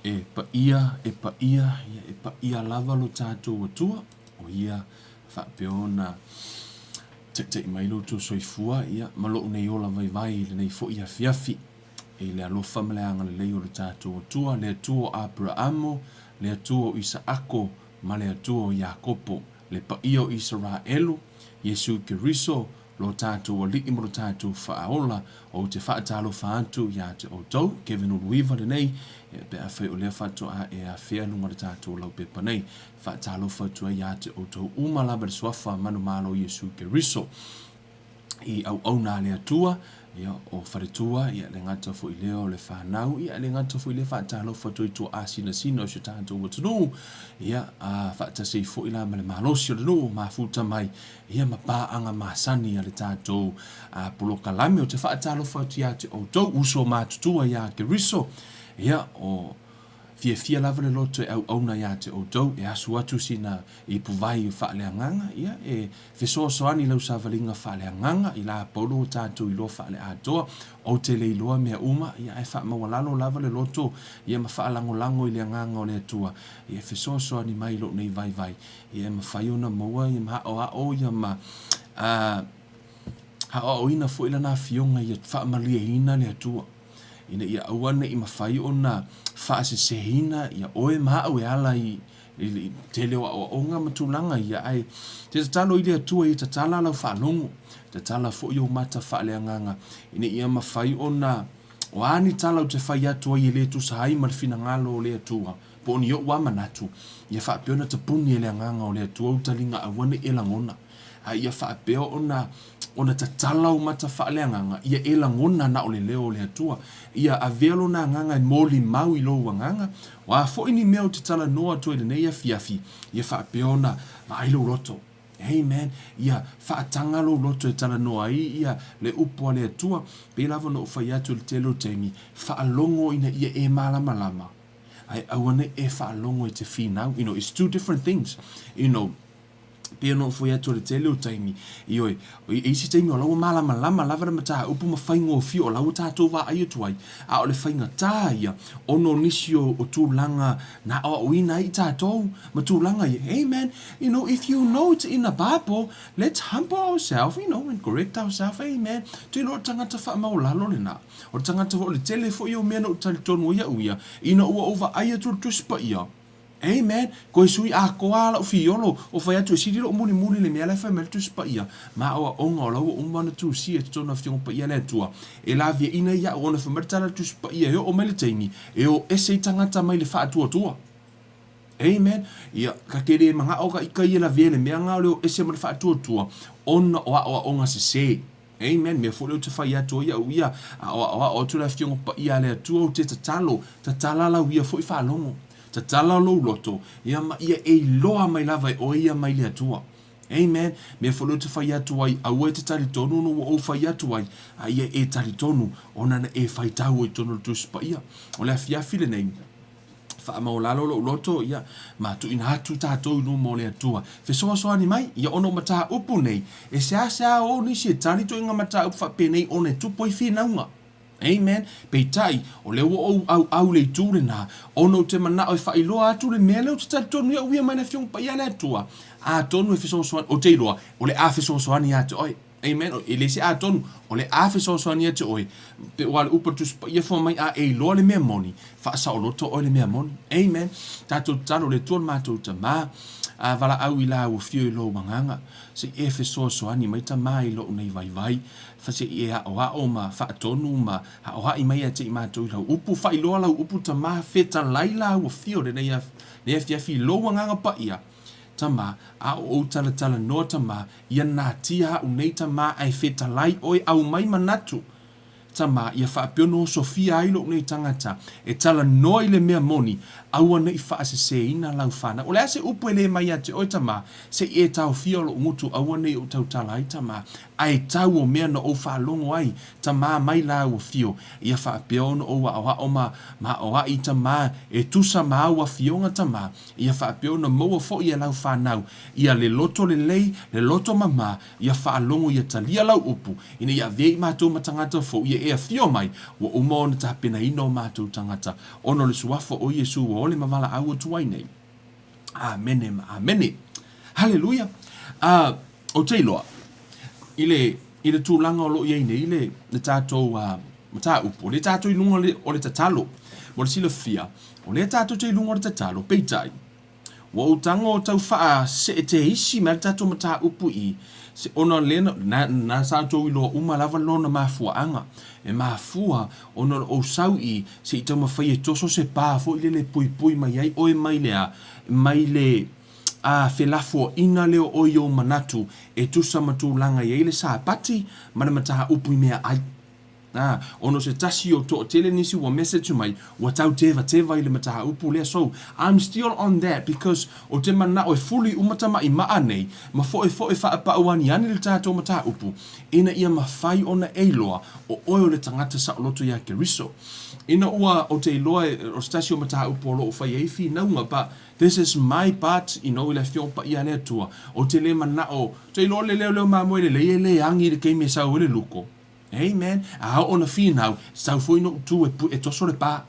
E paia, e paia, ia e paia lava lo tatou Atua, o ia faapea ona taita'i mai lo outou soifua ia ma lou nei ola vaivai i lenei foi afiafi. I le alofa ma le agalelei o lo tatou Atua, le Atua o Aperaamo, le Atua o Isaako ma le Atua o Iakopo, le paia o Isaraelu, Iesu Keriso, lo tatou Alii ma lo tatou Faaola, ou te faatalofa atu ia te outou, Kevin Uluiva lenei, pe afai o lea faatoa e afea i luga o le tatou laupepa nei. Faatalofa atu ai ia te outou uma lava i le Suafa manumalo o Iesu Keriso. I auauna a le Atua, ia, o faletua, ia, le gata foi lea o le fanau, ia, le gata foi lea faatalofa atu ai i tuaasinasina o si o tatou atunuu, ia, a faatasi ai foi la ma le malosi o le nuu, mafuta mai, ia ma paaga masani a le tatou polokalame. Ou te faatalofa atu ia te outou, uso matutua ia Keriso, ia, o fiafia lava le loto e auauna ia te outou, e asu atu sina ipuvai faaleagaga, ia, e fesoasoani i lau savaliga faaleagaga, i la Paulo ua tatou iloa faaleatoa, ou te le iloa mea uma, ia, ae faamaualalo lava le loto, ia, ma faalagolago i le agaga o le Atua, ia, e fesoasoani mai i lou nei vaivai, Ia e mafai ona maua ia ma aoao ia ma aoaoina foi lana afioga ia faamalieina le Atua ina ia aua ne i mafai ona faaseseina ia oe ma au e ala i le tele o aoaoga ma tulaga ia ae te tatalo i le Atua ia tatala lau faalogo, tatala foi ou mata faaleagaga ina ia mafai ona o a ni tala ou te fai atu ai e le tusa ai ma le finagalo o le Atua Po o ni ou a manatu, ia faapea ona tapuni e le Agaga o le Atua ou taliga aua ne i e lagona, a ia faapea ona ona tatala ou mata faaleagaga, ia e lagona na o le leo o le Atua. Ia avea Lona Agaga e molimau i lou agaga, o a foi ni mea ou te talanoa atu ai i lenei afiafi, ia faapea ona vaai lou loto. Amen. Ia faataga lou loto e talanoa ai ia le upu a le Atua. Pei lava ona ou fai atu i le tele o taimi, faalogo ina ia e malamalama. Ae aua nei e faalogo i te finau, you know, it's two different things, you know, pei ona ou fai atu o le tele o taimi, ioe, i isi taimi o la ua malamalama lava le mataupu ma faigofie o la ua tatou vaai atu ai, a o le faigata ia ona o nisi o, o tulaga na aoaoina ai i tatou ma tulaga ia. Amen. You know, if you know it's in the Bible, let's humble ourselves, you know, and correct ourselves. Amen. Te iloa o le tagata faamaualalo lena. O le tagata foi, o le tele foi o mea na ou talitonu ai au ia, ina ua ou vaai atu i le Tusi Paia, Amen, koe sui atoa lava lau fiolo, o fai atu e sili lou mulimuli i le mea la e fai mai le Tusi Paia, ma aoaoga o la ua uma ona tusia i totonu o Afioga Paia a le Atua, e laviaina ai au ona fai mai le tala a le Tusi Paia e oo mai le taimi e o ese ai tagata mai le faatuatua. Amen. Ia, ka te le manao ka ika ia lavea i le mea nga o le o ese ma le faatuatua, ona o aoaoga sese. Amen. Mea foi lea ou te fai atu ai au ia, a o aoao atu le Afioga Paia a le Atua, ou te tatalo, tatala lau ia foi faalogo, tatala lou loto, ia ma ia e iloa mai lava e oe ia mai le Atua. Amen. Mea foi lea ou te fai atu ai, aua e te talitonu ona ua ou fai atu ai, a ia e talitonu ona na e faitau ai i totonu o le Tusi Paia. O le afiafi lenei, Faamaualalo lou loto, ia, ma tuuina atu tatou i luma o le Atua. Fesoasoani mai, ia ona o mataupu nei, e seasea o nisi e tali ituaiga mataupu faapenei ona e tupu ai finauga. Amen. Peitai, o lea ua ou auau i le itu lena, ona ou te manao e faailoa atu le mea lea ou te talitonu i au ia mai le Afioga Paia a le Atua, atonu e fesoasoani, ou te iloa, o le a fesoasoani ia te oe. Amen. E le se atonu, o le a fesoasoani ia te oe, pe ua le upu a le Tusi Paia fua mai a e iloa le mea moni, faasaoloto oe le mea moni. Amen. Tatou tatalo, le Atua lo matou Tama, a valaau i la ua fio i lou agaga, se i e fesoasoani mai Tama i lou nei vaivai, se i e aoao ma faatonu ma aoai mai ia te i matou i lau upu, faailoa lau upu Tama, fetalai la ua fio lenei afiafi i lou agaga paia, Tama, a o ou talatalanoa Tama, ia natia a'u nei Tama ae fetalai oe aumai manatu Tama, ia faapea ona osofia ai lou nei tagata e talanoa i le mea moni, aua ne i faaseseina lau fanau. O le a se upu e le mai ia te oe Tama, se i e taofia lou gutu aua ne i ou tautala ai Tama, ae tau o mea na ou faalogo ai Tama mai la ua fio, ia faapea ona ou aoao ma ma aoai Tama e tusa ma au afioga Tama, Ia faapea ona maua foi e lau fanau ia le loto lelei, le loto mama, ia faalogo ia talia lau upu, ina ia avea i matou ma tagata fou, ia e afio mai, ua uma ona tapenaina o matou tagata, ona o le Suafa o Iesu ua ole ma valaau atu ai nei. Amene ma amene. Haleluia! A, ou te iloa, i le, i le tulaga o lo o i ai nei le, le tatou uh, mataupu, o lea tatou i luga o le, o le tatalo, mo le silafia, O lea tatou te i luga o le tatalo, peitai, ua ou tago o tau faaseeteisi mai le tatou mataupu i se ona lea na, na, na sa outou iloa uma lava lona mafuaaga. E mafua ona o ou sau i se i taumafai e toso se pa foi lele e puipui mai ai oe mai le a, mai le a felafoaiga lea o oe i ou manatu e tusa ma tulaga i ai le Sapati ma le mataupu i meaai. Ā, ona o se tasi o toatele nisi ua message mai, ua tau tevateva i le mataupu lea, so I'm still on that because ou te manao e fuli uma tama'i ma'a nei ma foefoe faapau aniani le tatou mataupu ina ia mafai ona e iloa o oe o le tagata saoloto iā Keriso. Ina ua ou te iloa o se tasi o mataupu o lo o fai ai finauga but this is my part you know i le Afioga Paia a le Atua, ou te le manao, ou te iloa le leoleo mamoe lelei e le agi i le taimi e sau ai le luko. Amen. A oo na finau, sau foi noʻu tu e, e toso le pa.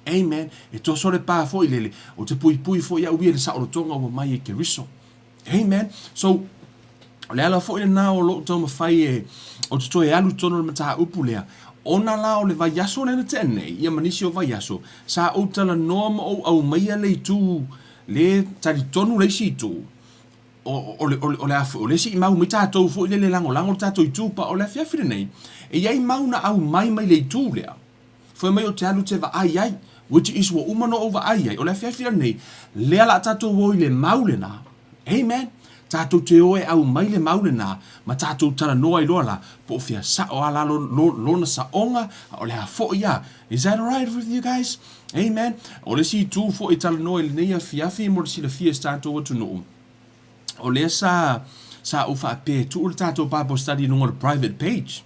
Amen. E toso le pa foi lele, o te puipui foi au ia le saolotoga ua mai e Keriso. Amen. So, o le ala foi lena o lou taumafai e, o te toe alu tonu le mataupu lea, ona la o le vaiaso lea na tea nei, ia ma nisi o vaiaso, sa ou talanoa ma ou aumaia le itu, le talitonu le isi itu, o, o, le, o, le, o le a foi, o le isi mau mai tatou foi lele lagolago le tatou itu, pa o le afiafi lenei, e i ai mau na aumai mai le itu lea, fai mai ou te alu te vaai ai, which is ua uma ona ou vaai ai, o le afiafi lenei, lea la tatou o i le mau lena, amen, tatou te o e aumai le mau lena, ma tatou talanoa ai loa la, po o fea sao a la lo, lo, lona saoga, a o le a foi a, is that alright with you guys? Amen. O le isi itu foi e talanoa i lenei afiafi mo le silafia e si tatou atunuu, o lea sa sa ou faapea e tuu le tatou Bible study i luga o le private page.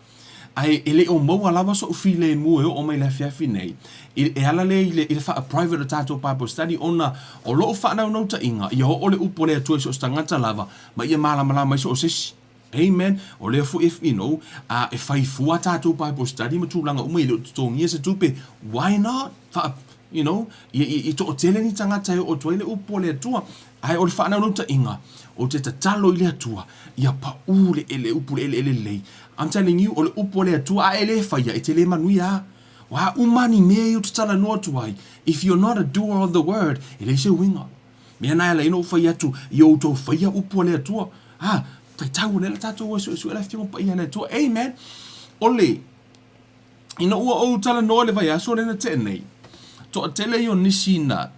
Ae e le o maua lava so'u filemu e oo mai le afiafi nei, i, e ala lea i le, i le faa-private o le tatou Bible study ona o lo'u faanaunautaiga ia oo le upu a le Atua i so o se tagata lava ma ia malamalama ai so o se isi. Amen. O lea foi e, you know, a, e fai fua tatou Bible study ma tulaga uma e le o totogia se tupe. Why not? Faa, you know, i, i, i toatele ni tagata e oo atu ai le upu a le Atua. Ae o le faanaunauntaiga, ou te tatalo i le Atua, ia paū le ele upu le eleele lelei. I'm telling you, o le upu a le Atua, a e le faia, e te le manuia a. Ua uma ni mea ia ou te talanoa atu ai, if you're not a doer of the word, e leai se uiga. Mea na e ala ai ona ou fai atu, ia outou faia upu a le Atua. A, faitau o lea la tatou o e suesue le Afioga Paia a le Atua. Amen. O le, ina ua ou talanoa i le vaiaso lea na tea nei, toatele ia o nisi na,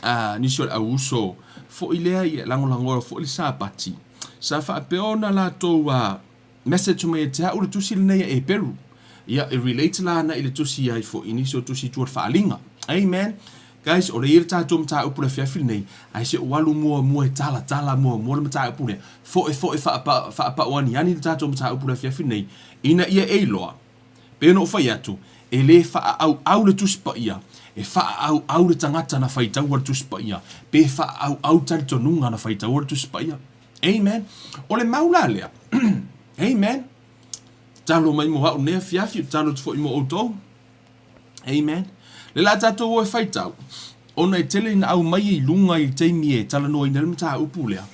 a, nisi o le au uso foi lea ia lagolagoa foi le Sapati, sa faapea ona latou a, message mai ia te a'u le tusi lenei a Eperu. Ia, e relate la ana i le tusi ai foi i nisi o tusi i tua o le faaaliga. Amen. Guys, o lea i ai le tatou mataupu i le afiafi lenei, ae se i ou alu muamua e talatala muamua le mataupu lea, foefoe faapa, faapau aniani le tatou mataupu i le afiafi lenei, ina ia e iloa, pei ona ou fai atu, e le faaauau le Tusi Paia, e faaauau le tagata na faitaua le Tusi Paia, pe faaauau talitonuga na faitaua le Tusi Paia. Amen. O le mau la lea. Amen. Tatalo mai mo a'u nei afiafi, tatalo atu foi mo outou. Amen. Le la tatou o e faitau, ona e tele ina aumai i luga i le taimi e talanoaina ai le mataupu lea,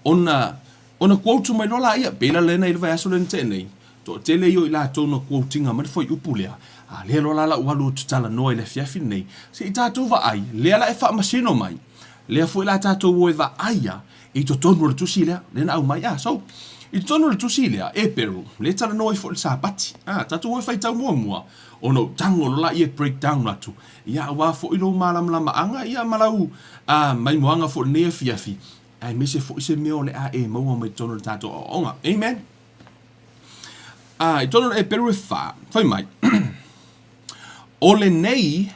ona Ona quote mai loa laia, pei la lena i le vaiaso lea na tea nei, toatele ia o i latou na quote ina mai le fuaiupu lea, a lea loa la lau alu ou te talanoa i le afiafi lenei, se i tatou vaai, lea la e faamasino mai, lea foi la tatou o e vaai a i totonu o le tusi lea, lea na aumai, a, so, i totonu o le tusi lea, Eperu, lea e talanoa ai foi i le Sapati, a, tatou o e faitau muamua, ona ou tago loa laia e break down atu, ia aua foi lou malamalamaaga, ia ma lau maimoaga foi i lenei afiafi, aemaise foi se mea o le a e maua mai totonu o le tatou aoaoga. Amen. I totonu o le Eperu e 4, fai mai, O lenei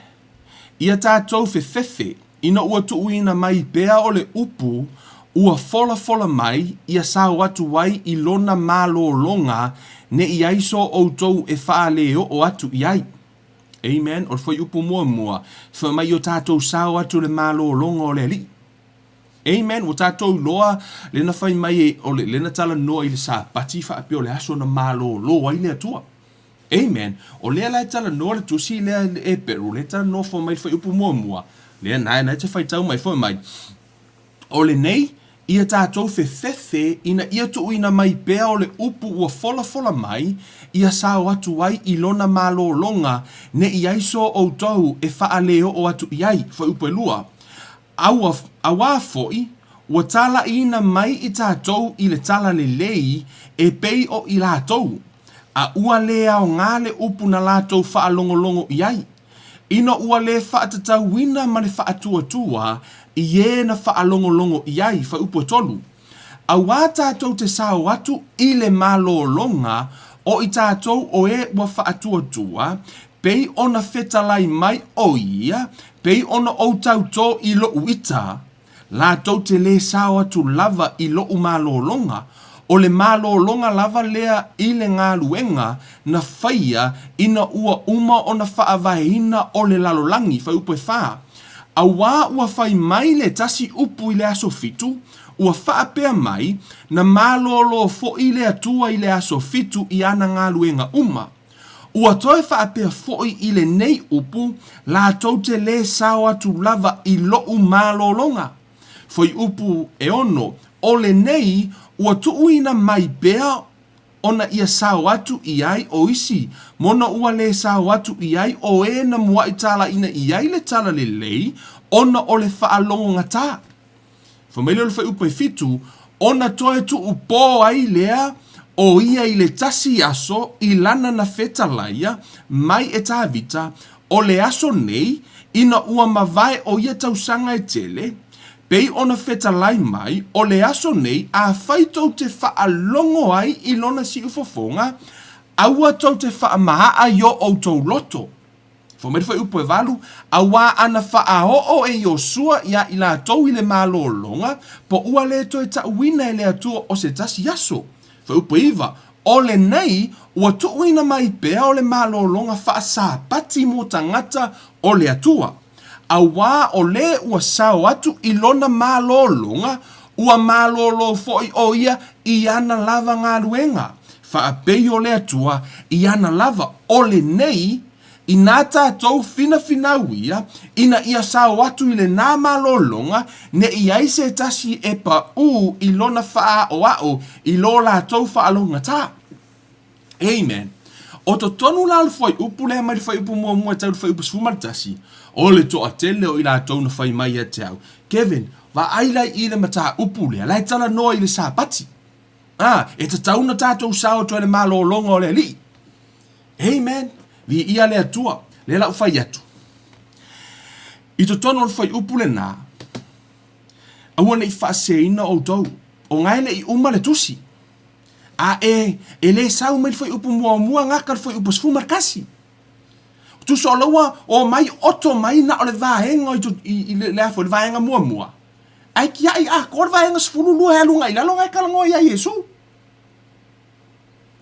ia tatou fefefe ina ua tuuina mai pea o le upu ua folafola mai ia sao atu ai i lona malologa ne i ai so outou e faaleoo atu i ai. Amen. O le fuaiupu muamua, fai mai i o tatou sao atu i le malologa o le Alii. Amen. Ua tatou iloa lea na fai mai e, o le, lea na talanoa i le Sapati faapea o le aso na malolo ai le Atua. Amen. O lea la e talanoa le tusi lea e Eperu, lea e talanoa fai mai le fuaiupu muamua, lea na, na e te faitau mai fai mai, o lenei ia tatou fefefe ina ia tuuina mai pea o le upu ua folafola mai ia sao atu ai i lona malologa ne i ai so outou e faaleoo atu i ai. Fuaiupu e lua. Aua, auā foʻi, ua talaiina mai i tatou i le talalelei e pei o i latou, a ua lē aogā le upu na latou faalogologo i ai, ina ua lē faatatauina ma le faatuatua i ē na faalogologo i ai, fuaiupu e tolu. Auā tatou te sao atu i le malologa o i tatou o e ua faatuatua, pei ona fetalai mai ʻo ia, pei ona ou tautō i loʻu ita, latou te lē sao atu lava i loʻu malologa, ʻo le malologa lava lea i le galuega na faia ina ua uma ona faavaeina o le lalolagi, fuaiupu e fā. Auā ua fai mai le tasi upu i le aso fitu, ua faapea mai, na malōlō foʻi le Atua i le aso fitu i ana galuega uma. Ua toe faapea foʻi i lenei upu, latou te lē sao atu lava i loʻu malōlōga. Fuaiupu e ono, ʻO lenei ua tuuina mai pea ona ia sao atu i ai o isi mona ua lē sao atu i ai o ē na muaʻi tālaina i ai le talalelei ona o le faalogogatā. Fai mai lea o le fuaiupu e fitu, ona toe tuupō ai lea o ia i le tasi aso i lana na fetalaia mai e Tāvita, o le aso nei, ina ua mavae o ia tausaga e tele, pei ona fetalai mai, o le aso nei, afai tou te faalogo ai i lona siufofoga, aua tou te faamaaa i o outou loto. Fai mai le fuaiupu e valu, auā ana faaoo e Iosua iā i latou i le malologa, po ua lē toe taʻuina e le Atua o se tasi aso. Fuaiupu e iva, o lenei ua tuuina mai pea o le malologa faasapati mo tagata o le Atua, auā o lē ua sao atu i lona malologa, ua malolo foʻi ʻo ia i ana lava galuega, faapei o le Atua i ana lava, o lenei, inā tatou finafinau ia, ina ia sao atu i lenā malologa, ne i ai se tasi e paʻū i lona faaʻoaʻo i lo latou faalogatā. Amen. O totonu la o le fuaiupu lea mai le fuaiupu muamua e tau i le fuaiupu 11, o le toatele o i latou na fai mai ia te au, Kevin, vaai la i le mataupu lea, la e talanoa i le Sapati. A, e tatau ona tatou sao atu ai le malologa o le Alii. Amen. Viia le Atua. Lea la ua fai atu. I totonu o le fuaiupu lenā, aua ne i faaseseina outou, o ga e le i uma le tusi. A e, e lē sau mai le fuaiupu muamua gaka le fuaiupu 11. Tusa o la ua omai oto mai na o le vaega i, i, i le, le a foi, le vaega muamua. Ae tiai atoa le vaega 12 e alu agai i lalo ga e talanoa ia Iesu.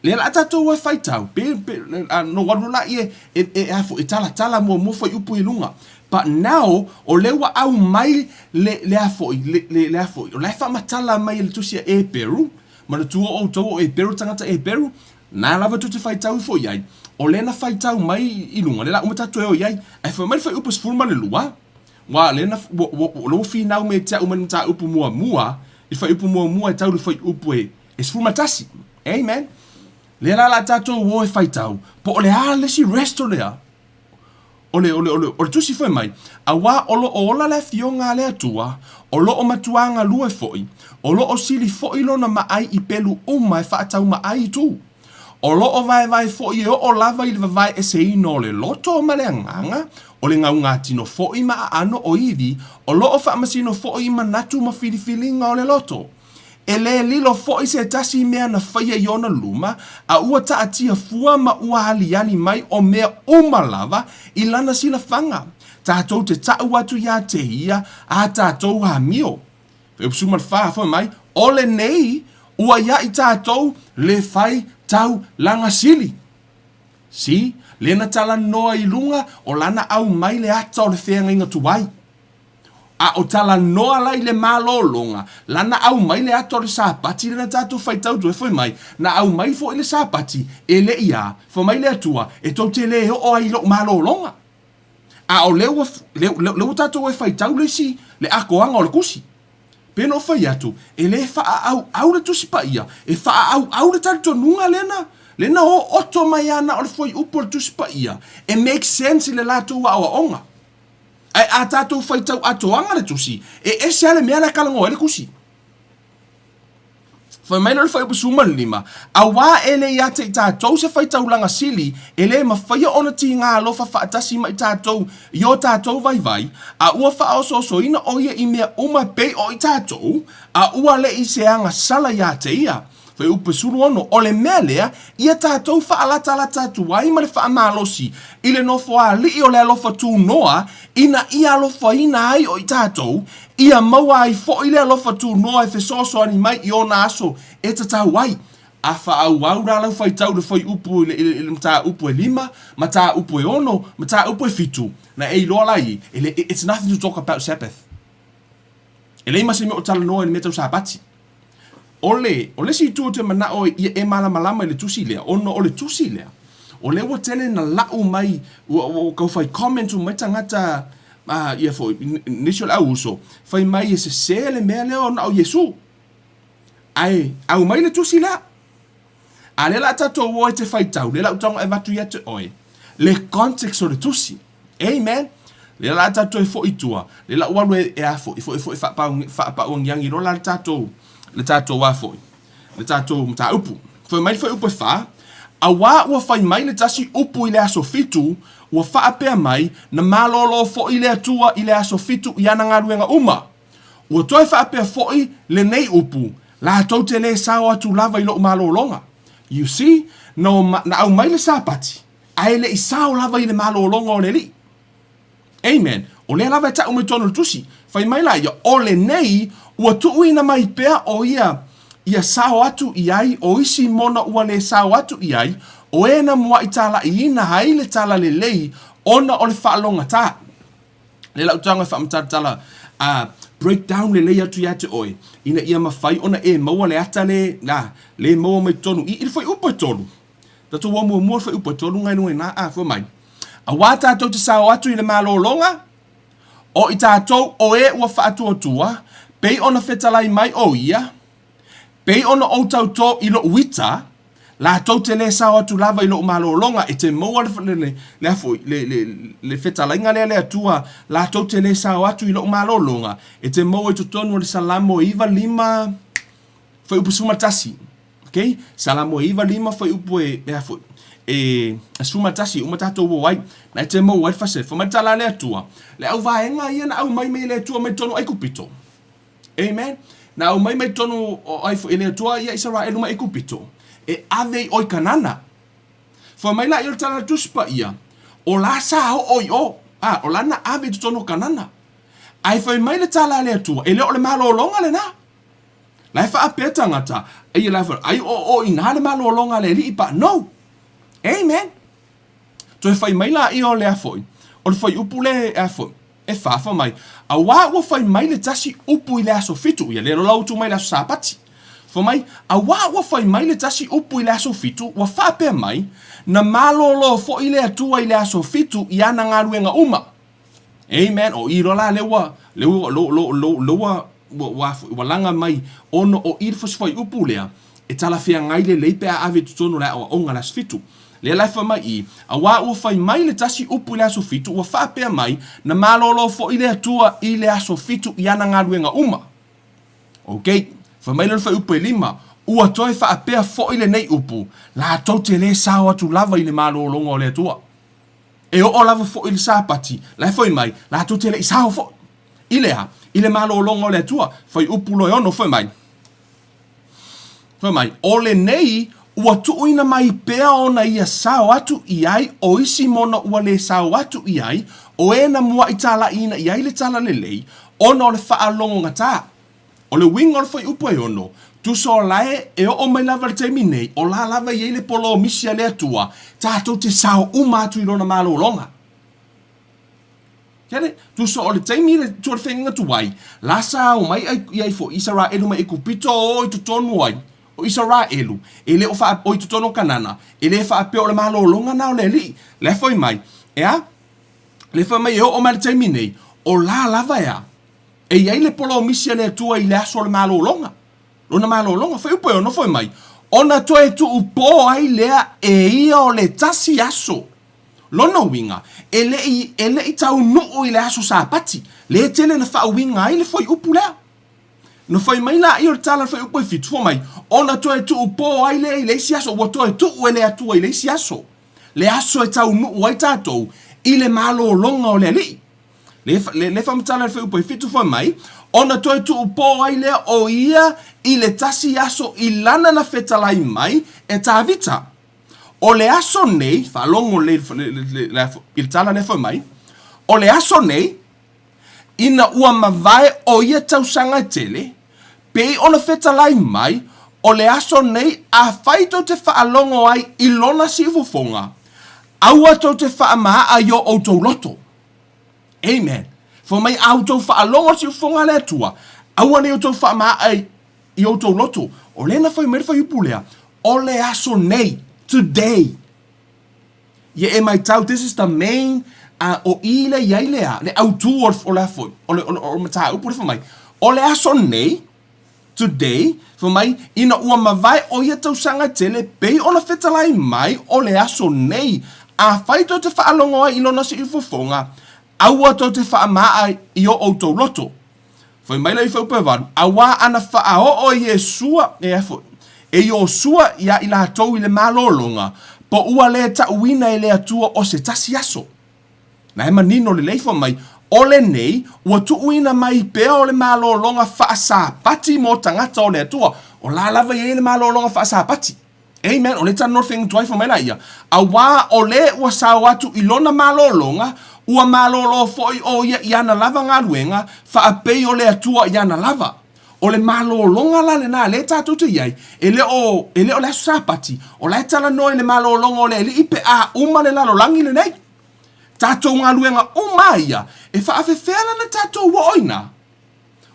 Lea la a tatou e faitau, pe, pe, a, no alu la e, e, e, a foi, e talatala muamua fuaiupu i luga. But now, o lea ua aumai le, le a foi, le, le, le a foi, o la e faamatala mai e le tusi a Eperu, manatua outou o Eperu tagata Eperu, na lava tou te faitau ifo i ai, o lea na faitau mai i luga, lea la uma tatou e o i ai. Ae fai mai le fuaiupu 12, Ua, lea na, ua, ua, ua, lea ua finau mai ia te au mai le mataupu muamua, i le fuaiupu muamua e tau i le fuaiupu e. E 11. Amen. Lea la o le a tatou o e faitau, po o le a le isi rest o lea, o le, o le, o le, o le tusi foi mai, auā o lo o ola le afioga a le Atua, o lo o matuā galue foi, o lo o sili foi lona maai i pelu uma e faataumaai i tu. O lo o vaevae foi e oo lava i le vavae eseina o le loto ma le agaga, o le gaugatino foi ma aano o ivi, o lo o faamasino foi i manatu ma filifiliga o le loto. E lē lilo foi se tasi mea na faia i ona luma, a ua taatia fua ma ua aliali mai o mea uma lava i lana silafaga, tatou te taʻu atu iā te ia a tatou amio. 14, fai mai, O lenei ua iā i tatou le fai taulaga sili. See, lea na talanoa i luga o lana aumai le ata o le feagaiga tuai. A o talanoa la i le malologa, la na aumai le ata o le Sapati lea na tatou faitau toe foi mai, na aumai foi le Sapati, e le i a, fai mai le Atua, e tou te le oo ai i lou malologa. A o lea ua, lea, lea ua tatou e faitau le isi, le atoaga o le tusi. Pei ona ou fai atu, e le faaauau le Tusi Paia, e faaauau le talitonuga lea na, lea na ooto mai lava na o le fuaiupu o le Tusi Paia, e make sense i le latou aoaoga. Ae a tatou faitau atoaga le tusi, e ese lava le mea la e talanoa ai le tusi. Fai mai lea o le fuaiupu 15, Auā e le ia te i tatou se faitaulaga sili, e le mafaia ona tiga alofa faatasi ma i tatou i o tatou vaivai, a ua faaosoosoina o ia i mea uma e pei o i tatou, a ua le i se agasala ia te ia. Fuaiupu 16, O le mea lea, ia tatou faalatalata atu ai ma le faamalosi i le nofoaali'i o le alofa tunoa, ina ia alofaina ai o i tatou, ia maua ai foi le alofa tunoa e fesoasoani mai i ona aso e tatau ai. A faaauau la lau faitau i le fuaiupu i le mataupu e 5, mataupu e 6, mataupu e 7, na e iloa la i, e le, it's nothing to talk about Sabbath. E leai ma se mea o talanoa i le mea tau Sapati. O le, o le isi itu ou te manao ia e malamalama i le tusi lea, ona o le tusi lea, o lea ua tele na lau mai, ua, ua tau fai comment uma mai tagata, a, ia foi, nisi o le au uso, fai mai e sese le mea lea ona o Iesu. Ae aumai le tusi lea. A lea la tatou o e te faitau, lea la ou tago e avatu ia te oe, le context o le tusi. Amen. Lea la tatou e foi i tua, lea la ou alu e, e a foi, foi foi faapau agiagi loa la le tatou, le tatou a foi, le tatou mataupu. Fai mai le fuaiupu e fa, auā ua fai mai le tasi upu i le aso fitu, ua faapea mai, na malōlō foi le Atua i le aso fitu i ana galuega uma. Ua toe faapea foi lenei upu, latou te lē sao atu lava i lou malōlōga. You see, na, na aumai le Sapati, ae le i sao lava i le malōlōga o le Alii. Amen. O lea lava e taʻu mai totonu o le tusi. Fai mai la ia, o lenei ua tuuina mai pea o ia ia sao atu i ai o isi mona ua lē sao atu i ai, o e na muaʻi tālaʻiina ai le talalelei ona o le faalogatā. Lea lau tago e faamatalatala a break down lelei atu ia te oe ina ia mafai ona e maua le ata le la le maua mai totonu i i le fuaiupu e tolu. Tatou o muamua le fuaiupu e tolu ngai luga i ina a fua mai. Auā tatou te sao atu i le malōlōga, o i tatou o e ua faatuatua, pei ona fetalai mai o ia, Pei ona ou tautō i loʻu ita, latou te lē sao atu lava i loʻu malōlōga, e te maua le, le, le a foi, le, le, le fetalaiga lea a le Atua, latou te lē sao atu i loʻu malōlōga, e te maua i totonu o le Salamo e 95, fuaiupu 11. Okay? Salamo e 95, fuaiupu e, e a foi, e 11, uma tatou o ai, na e te maua ai le fase, fai mai le tala a le Atua, le auvaega ia na aumai mai e le Atua mai totonu o Aikupito. Amen. Na aumai mai totonu o ai foi e le Atua ia Isaraelu mai Aikupito, e ave i o i Kanana. Fai mai la ia o le tala a le Tusi Paia, o la sa oo i o, a, o la na ave i totonu o Kanana. Ae fai mai le tala a le Atua, e le o le malōlōga lenā. La e faapea tagata, ia la e fai, ai o o i nā le malōlōga a le Alii pa. No! Amen. Toe fai mai la ia o le a foi, o le fuaiupu le a foi, e fafa mai, auā ua fai mai le tasi upu i le aso fitu, ia lea lola utu mai le aso Sapati. Fai mai, auā ua fai mai le tasi upu i le aso fitu, ua faapea mai, na malōlō foi le Atua i le aso fitu i ana galuega uma. Amen. O i loa la lea ua, lea ua, lo, lo, lo, lo ua, ua, ua, ua laga mai ona o i le fuaiupu lea, E talafeagai lelei pe a ave i totonu o le aoaoga i le aso Fitu. Lea la e fai mai i, Auā ua fai mai le tasi upu i le aso Fitu, ua faapea mai, Na malolo foi le Atua i le aso Fitu i ana galuega uma. Ok. Fai mai lea o le fuaiupu e lima, Ua toe faapea foi lenei upu, Latou te lē sao atu lava i le malologa o le Atua. E oo lava foi i le Sapati, la e fai mai, latou te le i sao foi. I le a? I le malologa o le Atua. Fuaiupu loa e ono, fai mai, Fai mai, o lenei ua tuuina mai pea ona ia sao atu i ai o isi mona ua le sao atu i ai, o e na muaʻi tālaʻiina i ai le talalelei, ona o le faalogogata. O le uiga o le fuaiupu e ono, tusa o lae e oo mai lava i le taimi nei, o la lava e i ai le polomisi a le Atua, tatou te sao uma atu i Lona malologa. Kele, tusa o le taimi le tua le fegega tuai, la sa ao mai ai i ai foi Isaraelu mai Ekupito o i totonu ai o Isaraelu, e le o faa, o i totonu o Kanana, e le faapea o le malologa na o le Alii. La e foi mai, e a? Le fai mai e oo mai le taimi nei, o la lava e a? E i ai le polomisi a le Atua i le aso o le malologa. Lona malologa, fuaiupu e ono foi mai, ona toe tuupō ai lea e ia o le tasi aso. Lona uiga, e le i, e le i taunuu i le aso Sapati, lē tele na faauiga ai le fuaiupu lea. Na fai mai laia o le tala a le fuaiupu e fitu, fai mai, ona toe tuupō ai lea i le isi aso, ua toe tuu e le Atua i le isi aso, le aso e taunuu ai tatou i le malologa o le Alii. Le, le, le faamatala le fuaiupu e fitu, fai mai, ona toe tuupō ai lea o ia i le tasi aso i lana na fetalai mai e Tavita. O le aso nei, faalogo lelei i le tala lea fai mai, o le aso nei, ina ua mavae o ia tausaga e tele, pei ona fetalai mai, o le aso nei afai tou te faalogo ai i lona siufofoga, aua tou te faamaaa i o outou loto. Amen. Fai mai a outou faalogo i le siufofoga a le Atua, aua ne i outou faamaaa i outou loto. O lea na fai mai le fuaiupu lea, o le aso nei, today. Ia e matau, this is the main, uh, o i le i ai lea, le autū o, o le foi, o le, o le, o le mataupu le fai mai, o le aso nei, today, fai mai, ina ua mavae o ia tausaga tele, pei ona fetalai mai o le aso nei, afai tou te faalogo ai i lona siufofoga, aua tou te faamaa i o outou loto. Fai mai la i Feupevalu, auā ana faaoo e Iesua, e a foi, e Iosua iā i latou i le malologa, po ua le taʻuina e le Atua o se tasi aso. Na e manino lelei fai mai, o lenei, ua tuuina mai pea o le malologa faasapati mo tagata o le Atua. O la lava i ai le malologa faasapati. Amen. O le talanoa le fegatuai fai mai la ia, auā o le ua sao atu i lona malologa, ua malolo foi o ia i ana lava galuega, faapei o le Atua i ana lava. O le malologa la lena lea tatou te i ai, e le o, e le o le aso Sapati, o la e talanoa i le malologa o le Alii pe a uma le lalolagi lenei. Tatou galuega uma a ia, e faafefea la na tatou oo i ina?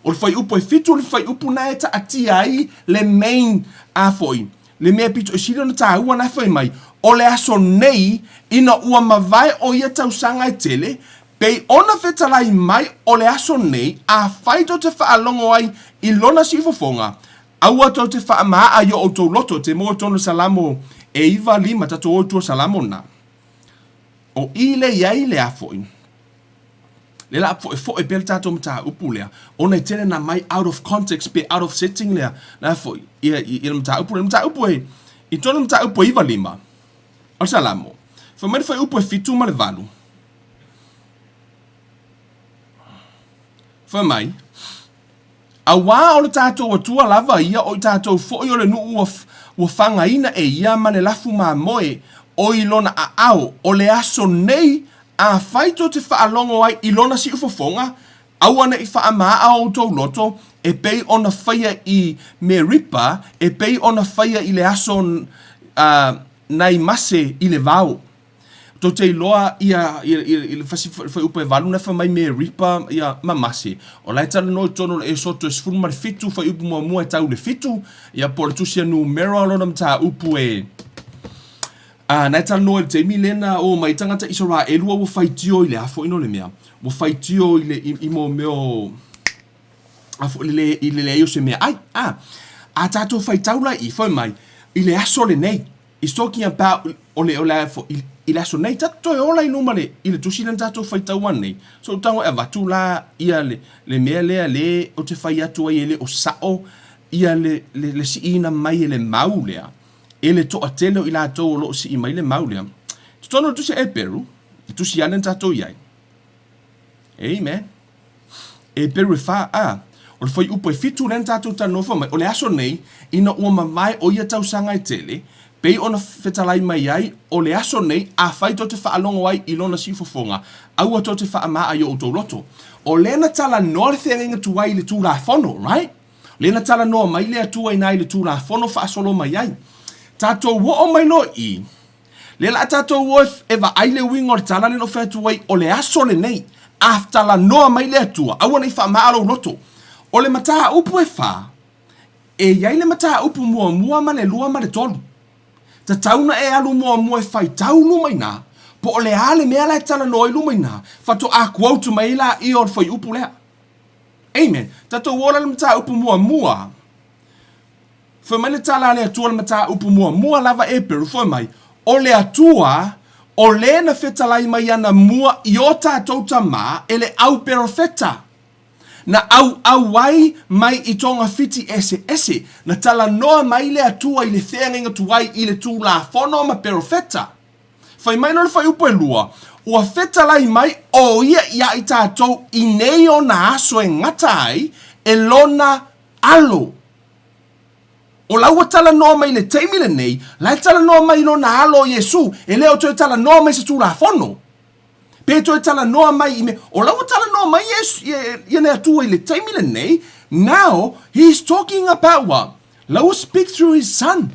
O le fuaiupu e fitu o le fuaiupu na e taatia ai le main a foi, le mea pito i sili ona taua na e fai mai, o le aso nei ina ua mavae o ia tausaga e tele, pei ona fetalai mai o le aso nei afai tou te faalogo ai i lona siufofoga, aua tou te faamaa i o outou loto, te moe tonu Salamo e iva lima, tatou o i tua Salamo na. O i le i ai le a foi. Lea la foefoe pea le tatou mataupu lea, ona e tele na mai out of context pe out of setting lea, la foi, ia, ia le mataupu lea. Le mataupu e, i tonu le mataupu e iva lima, o le Salamo, fai mai le fuaiupu e fitu ma le valu, fai mai, Auā o le tatou Atua lava ia o i tatou foi o le nuu ua, ua fagaina e ia ma le lafu mamoe o i lona aao, o le aso nei, afai tou te faalogo ai i lona siufofoga, aua ne i faamaaa outou loto, e pei ona faia i Meripa, e pei ona faia i le aso uh, nai Mase i le vao. Tou te iloa ia, ia, ia, ia le fasi fuaiupu e valu na fai mai me ripa ia ma mase. O la e talanoa i totonu o le Esoto e 17 fuaiupu muamua e tau i le fitu, ia po o le tusi a Numera o lona mataupu e a na e talanoa i le taimi lea na o mai tagata Isaraelu ua faitio i le a foi no le mea. Ua faitio i le i, i mo mea o a foi le, i le leai o se meaai. A. A tatou faitau la i i, fai mai, i le aso lenei, is talking about o le, o le a foi, i le aso nei, tatou toe ola i luma le, i le tusi lea na tatou faitau anei, so ou tago e avatu la ia le, le mea lea le ou te fai atu ai e le o sao ia le, le, le siiina mai e le mau lea, e le toatele o i latou o lo o sii mai le mau lea. Totonu o le tusi a Eperu, le tusi lava lea na tatou i ai, Amen. Eperu e fa, a, o le fuaiupu e fitu lea na tatou talanoa fai mai, o le aso nei, ina ua mavae o ia tausaga e tele, pei ona fetalai mai ai, o le aso nei, afai tou te faalogo ai i lona siufofoga, aua tou te faamaa i o outou loto. O lea na talanoa le feagaiga tuai i le Tulafono, right? Lea na talanoa mai le Atua i na i le Tulafono faasolo mai ai. Tatou oo mai loa i i, lea la a tatou o e vaai le uiga o le tala lea na ou fai atu ai, o le aso lenei, a talanoa mai le Atua, aua ne i faamaa lou loto. O le mataupu e fa, e i ai le mataupu muamua ma le lua ma le tolu. Tatau na e alu muamua e faitau luma i ina, po o le a le mea la e talanoa ai luma i ina, faatoa quote mai ai laia o le fuaiupu lea. Amen. Tatou ola le mataupu muamua. Fai mai le tala a le Atua le mataupu muamua lava Eperu, fai mai, O le Atua, o le na fetalai mai ana mua i o tatou tamā e le au perofeta, na auau ai mai i togafiti eseese, na talanoa mai le Atua i le feagaiga tuai i le Tulafono ma perofeta. Fai mai loa le fuaiupu e lua, Ua fetalai mai ʻo ia iā i tatou i nei ona aso e gata ai e lona alo. O la ua talanoa mai i le taimi lenei, la e talanoa mai i lona alo o Iesū, e le o toe talanoa mai i se Tulafono. Pe toe talanoa mai i mea, o la ua talanoa mai ia le Atua i le taimi lenei, now he is talking about what? La ua speak through his son.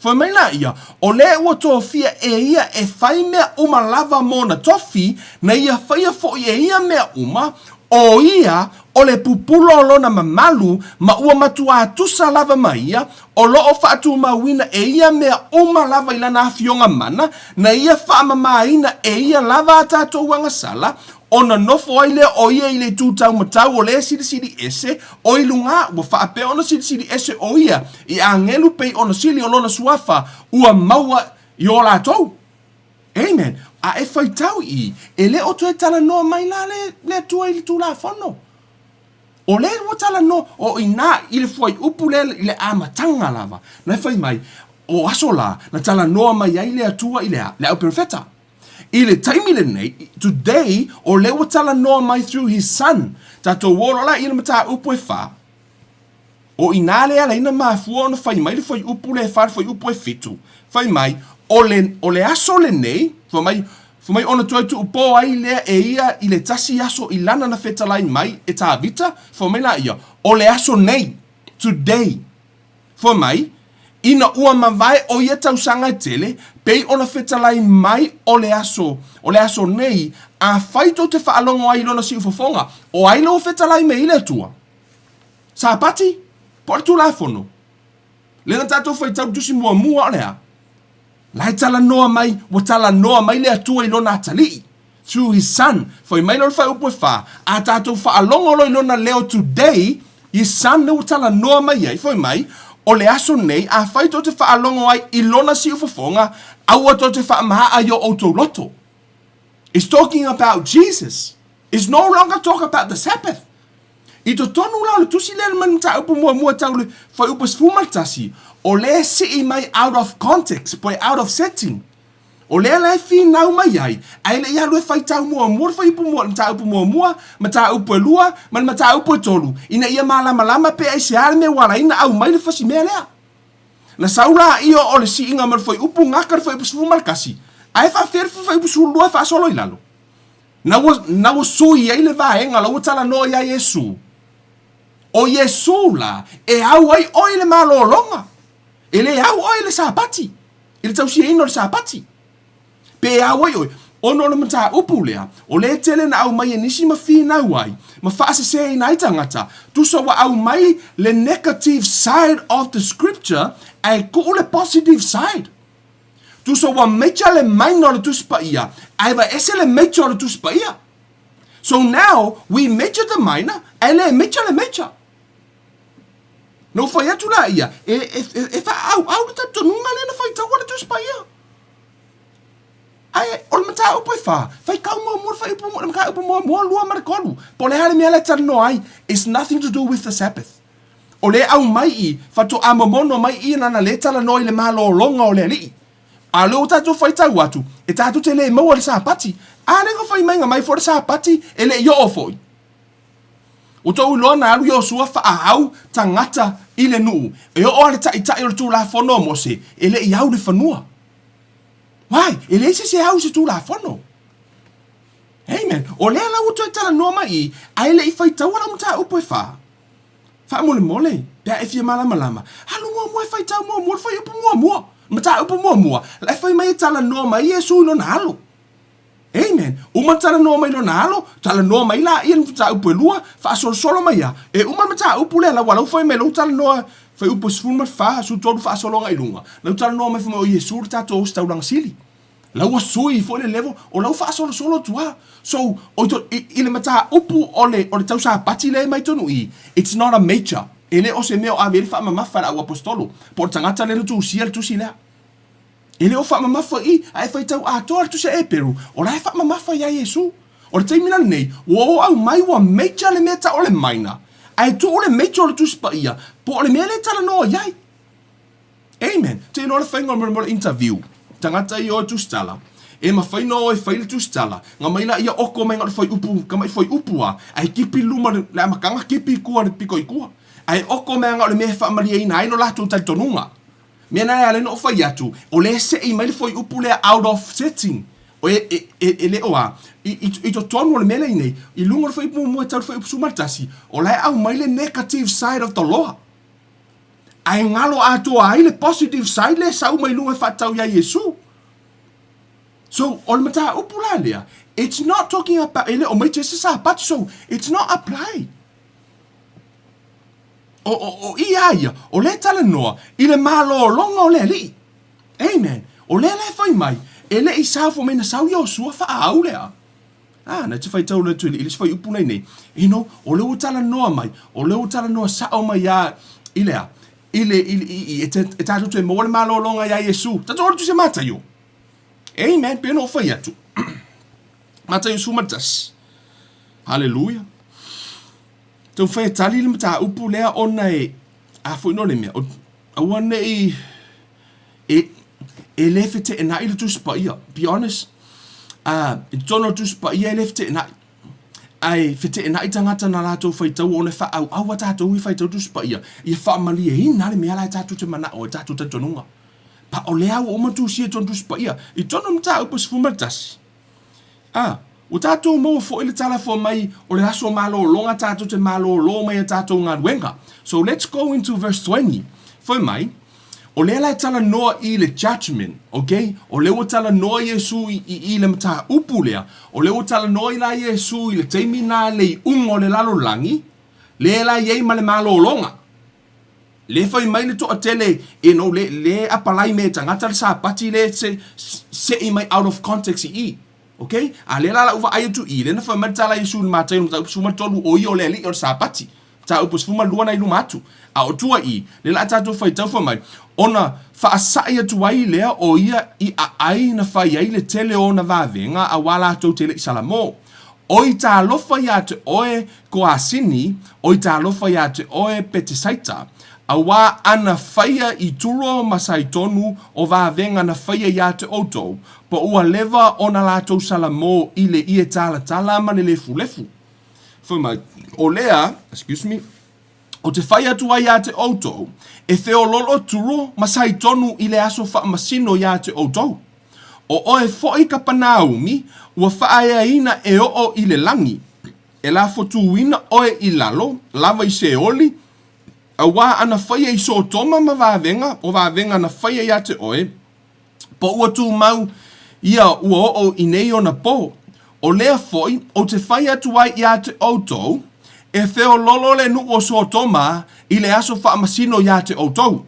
Fai mai la ia, o le ua tofia e ia e fai mea uma lava mona tofi, na ia faia foi e ia mea uma, o ia o le pupula o lona mamalu, ma ua matuā tusa lava ma ia, o lo o faatumauina e ia mea uma lava i lana afioga mana, na ia faamamāina e ia lava a tatou agasala, ona nofo ai lea o ia i le itu taumatau o le Silisili Ese o i luga, ua faapea ona silisili ese o ia i agelu pei ona sili o lona suafa ua maua i o latou. Amen. A e faitau i i, e le o toe talanoa mai la le, le Atua i le Tulafono. O lea ua talanoa, o i ina i le fuaiupu lea i le amataga lava, na e fai mai, o aso la, na talanoa mai ai le Atua i le a? Le au perofeta. I le taimi lenei, today, o lea ua talanoa mai through his son. Tatou o loa la i le mataupu e fa. O ina le ala ai na mafua ona fai mai le fuaiupu lea e fa le fuaiupu e fitu. Fai mai, o le, o le aso lenei, fai mai, fai mai ona toe tuupō ai lea e ia i le tasi aso i lana na fetalai mai e Tavita, fai mai laia, o le aso nei, today. Fai mai, ina ua mavae o ia tausaga e tele, pei ona fetalai mai o le aso, o le aso nei, afai tou te faalogo ai i lona siufofoga, o ai la ua fetalai mai i le Atua? Sapati? Po o le Tulafono? Lea na tatou faitau i le tusi muamua o le a? La e talanoa mai, ua talanoa mai le Atua i lona atalii, through his son. Fai mai loa le fuaiupu e fa, a tatou faalogo loa i lona leo today, his son lea ua talanoa mai ai, fai mai, o le aso nei, afai tou te faalogo ai i lona siufofoga, aua tou te faamahaa i o outou loto. It's talking about Jesus. It's no longer talk about the Sabbath. I totonu la o le tusi lea mai le mataupu muamua tau le fuaiupu 11, o lea e sii mai out of context, po e out of setting. O lea la e finau mai ai, ae le i alu e faitau muamua le fuaiupu mua, le mataupu muamua, mataupu e lua, ma le mataupu e tolu, ina ia malamalama pe aisea le mea ua ala ai ona aumai le fasi mea lea. Na sau laia o le siiga ma le fuaiupu gata le fuaiupu 11, ae faafefea le fuaiupu 12 e faasolo i lalo? Na ua, na ua sui ai le vaega la ua talanoa iā Iesū. ʻO Iesū la, e au ai ʻoe i le malologa. E lē au ʻoe i le Sapati, i le tausiaina o le Sapati. Pe e au ai ʻoe, ona o le mataupu lea, o lea e tele na aumai e nisi ma finau ai, ma faasesēina ai tagata, tusa ua aumai le negative side of the scripture ae tuu le positive side. Tusa ua major le minor o le Tusi Paia, ae vaese le major o le Tusi Paia. So now, we major the minor, ae le major le major. Na ou fai atu laia, e, e, e, e faaauau le talitonuga lea na faitaua le Tusi Paia. Ae o le mataupu e fa, faitau muamua le fuaiupu, le mataupu muamua, lua ma le tolu. Po o le a le mea la e talanoa ai, it's nothing to do with the Sabbath. O lea e aumai i, faatoa momono mai i lana lea talanoa i le malologa o le Alii. A o lea ua tatou faitau atu, e tatou te le maua le Sapati. A lea na fai mai na mai foi le Sapati, e le i oo foi. Ua tou iloa na alu Iosua faaau tagata i le nuu, e oo lava le taitai o le Tulafono o Mose, e le i au le fanua. Why? E leai se isi e au i se Tulafono. Amen. O lea la ua toe talanoa mai i, ae le i faitaua lau mataupu e fa. Faamolemole, pe a e fia malamalama, alu muamua e faitau muamua le fuaiupu muamua, le mataupu muamua, la e fai mai e talanoa mai Iesu i lona alo. Amen. Uma ona talanoa mai lona alo, talanoa mai laia i le mataupu e lua, faasolosolo mai a, e uma le mataupu lea lau lau fai mai lau talanoa fuaiupu e 14, 13 faasolo agai i luga, lau talanoa mai fai mai o Iesu le tatou ositaulaga sili. La ua sui foi le level o lau faasolosolo atu a. So, o to, i, i le mataupu o le, o le tau Sapati lea e mai tonu i, it's not a major. E le o se mea o ave i ai le faamamafa e le au aposetolo, po o le tagata lea na tusia le tusi lea. E le o faamamafa i, a e faitau atoa le tusi a Eperu, o la e faamamafa iā Iesu. O le taimi la lenei, ua o au mai ua major le mea tau o le minor, ae tuu le major o le Tusi Paia, po o le mea lea e talanoa i ai. Amen. Te iloa le faiga o le mea o le interview. Tagata ia o e tusitala. E mafai ona o e fai le tusitala. Nga mai la ia oko mai nga o le fuaiupu, ka mai fuaiupu a, ae kipi luma le, le amataga kipi i tua le pito i tua. Ae oko mai nga o le mea e faamalieina ai lo latou talitonuga. Mea na e ala ai ona ou fai atu, o lea e sei mai le fuaiupu lea out of setting. O e, e, e, e le o a, i, i, i totonu o le mea lea i nei, i luga o le fuaiupu muamua e tau le fuaiupu 11, o la e aumai le negative side of the law. Ae galo atoa ai le positive side lea e sau mai luga e faatatau iā Iesu. So, o le mataupu la lea, it's not talking about, e le o mai se Sapati, so it's not apply. O, o, o i a ia, o lea e talanoa i le malologa o le Alii. Amen. O lea la e fai mai, e le i sao fai mai na sau Iosua faaau lea. Ah, na te faitau loa atu i le isi fuaiupu nei nei. You know, o lea ua talanoa mai, o lea ua talanoa sao mai ia i le a? I le, i, i, i, e, te, e tatou toe maua le malologa iā Iesu. Tatou alu atu se Mataio. Amen, pei ona ou fai atu. Mataio 11. Hallelujah. Taumafai e tali le mataupu lea ona e, a foi no le mea, aua nei E, e le feteenai le Tusi Paia. Be honest. Uh, i totonu o le Tusi Paia e le feteenai. Ae feteenai tagata na latou faitau ona e faaauau a tatou i faitau Tusi Paia, ia faamalieina le mea la e tatou te manao ai tatou talitonuga. Pa o lea ua uma tusia i totonu Tusi Paia, i totonu o mataupu e 11. A, ua tatou maua foi le tala fua mai o le aso malologa tatou te malolo mai a tatou galuega. So let's go into verse 20. Fai mai, o lea la e talanoa i le judgment, ok? O lea ua talanoa Iesu i, i, i le mataupu lea. O lea ua talanoa i la Iesu i le taimi na le iuga o le lalolagi, lea la i ai ma le malologa. Le fai mai le toatele, you know, le, le apalai me tagata le Sapati le se, se'i mai out of context i i. Ok? A lea la lau vaai atu i, lea na fai mai le tala a Iesu i le Mataio mataupu 13, o ia o le Alii o le Sapati. Mataupu 12 na i luma atu. A o tua i, lea la a tatou faitau fai mai, ona faasa'i atu ai lea o ia i aai na fai ai le tele o ona vavega auā latou te le i salamo. Oi talofa iā te oe Koasini, oi talofa iā te oe Petesaita, auā ana faia i Turo ma Saitonu o vavega na faia iā te outou, po ua leva ona latou salamo i le ie talatala ma le lefulefu. Fai mai, o lea, excuse me, o te fai atu ai iā te outou, e feololo Turo ma Saitonu i le aso faamasino iā te outou. O ʻoe foʻi Kapanaumi, ua faaeaina e oo i le lagi, e lafotūina ʻoe i lalo, lava i Seoli, auā ana faia i Sotoma ma vavega, o vavega na faia iā te ʻoe, po ua tumau ia ua oo i nei ona pō. O lea foʻi, ou te fai atu ai iā te ʻoutou, e feololo le nuʻu o Sotoma i le aso faamasino iā te ʻoutou.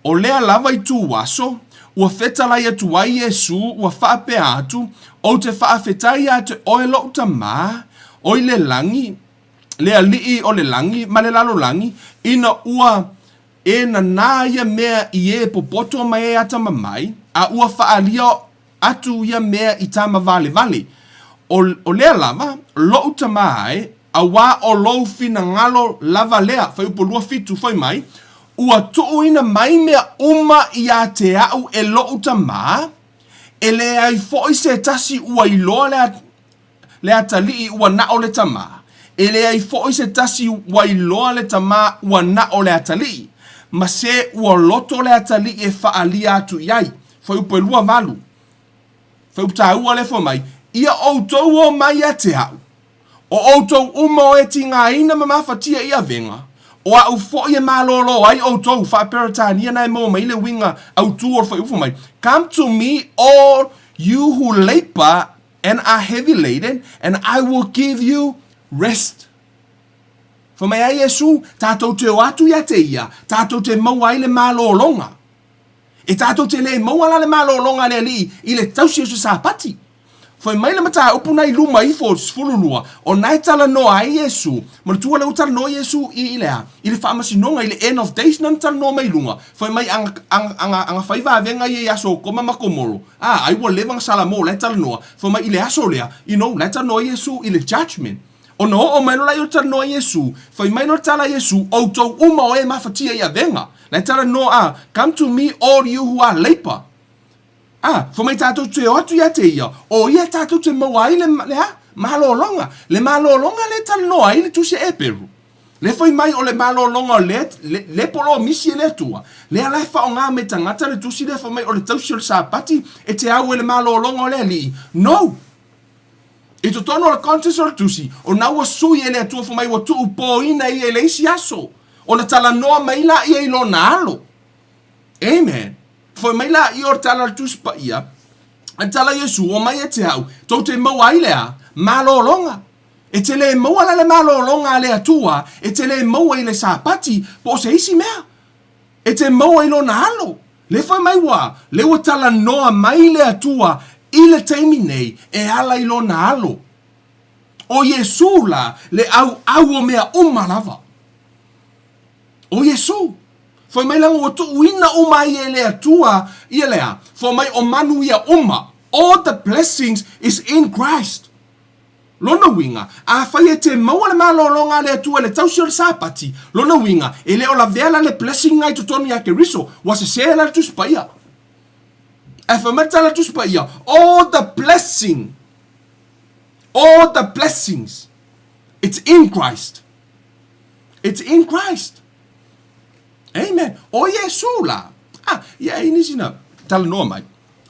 O lea lava ituaso, ua fetalai atu ai Iesū, ua faapea atu, Ou te faafetai iā te oe loʻu Tamā, o i le lagi, le Alii o le lagi ma le lalolagi, ina ua. E nanā ia mea i e popoto ma e atamamai, a ua faaalia atu ia mea i tama valevale. O, o lea lava, loʻu tamā e, auā o lou finagalo lava lea, fuaiupu 27, fai mai, Ua tuuina mai mea uma iā te aʻu e loʻu tamā, e leai foʻi se tasi ua iloa le, le atalii ua naʻo le tamā, e leai foʻi se tasi ua iloa le tamā ua naʻo le atalii, ma se ua loto le atalii e faaalia atu i ai. Fuaiupu e 28. Fuaiupu tāua lea fai mai, Ia ʻoutou ō mai ia te aʻu, ʻo ʻoutou uma o e tigāina ma mafatia i avega, ʻo aʻu foʻi e malōlō ai ʻoutou, Faa-Peretania na e maua mai le uiga autū o le fuaiupu fai mai, Come to me all you who labour and are heavy laden, and I will give you rest. Fai mai ai Iesū, tātou te o atu ia te ia, tātou te maua ai le malōlōga. E tātou te lē maua la le malōlōga a le Alii i le tausi o se Sāpati. Fai mai le mataupu na i luma ifo o le 12, o na e talanoa ai Iesū, manatua lea ua talanoa Iesū i i le a? I le faamasinoga, i le end of days na na talanoa mai i luga. Fai mai a ga, a ga, a ga fai vavega ia ia Sokoma ma Komoro. A, ai ua leva na Salamo, la e talanoa. Fai mai i le aso lea, you know, la e talanoa Iesū i le judgment. Ona oo mai loa lea o le talanoa a Iesū, fai mai loa le tala a Iesū, Outou uma o e mafatia i avega. La e talanoa a, Come to me all you who are labour. A, fai mai tātou te o atu ia te ia, o ia tātou te maua ai le, le a? Malōlōga. Le malōlōga le talanoa ai le Tusi a Eperu. Le fai mai o le malōlōga o le, le, le polo o misi e le Atua. Lea la e faaaoga mai tagata le tusi lea fai mai o le tausi o le Sāpati e te au e le malōlōga o le Alii. No! I totonu o le context o le tusi, o na ua sui e le Atua fai mai ua tuupōina ia i le isi aso, ona talanoa mai laia i lona alo. Amen. Fai mai laia o le tala a le Tusi Paia, a le tala a Iesu, o mai e te au, tou te maua ai le a? Malōlōga. E te lē maua la le malōlōga a le Atua, e te lē maua i le Sāpati, po o se isi mea. E te maua i lona alo. Le fai mai ua, le ua talanoa mai le Atua i le taimi nei e ala i lona alo. O Iesu la le ʻauʻau o mea uma lava. O Iesu. Fai mai leaga ua tuuina uma ai e le Atua ia lea, fai mai o manuia uma, all the blessings is in Christ. Lona uiga, afai e te maua le malōlōga a le Atua i le tausi o le Sāpati, lona uiga, e le o lavea la le blessing nga i totonu iā Keriso, ua sesē la le Tusi Paia. Ae fai mai le tala a le Tusi Paia, all the blessing, all the blessings, it's in Christ. It's in Christ. Amen. O Iesū la. Ah, ia e nisi na talanoa mai.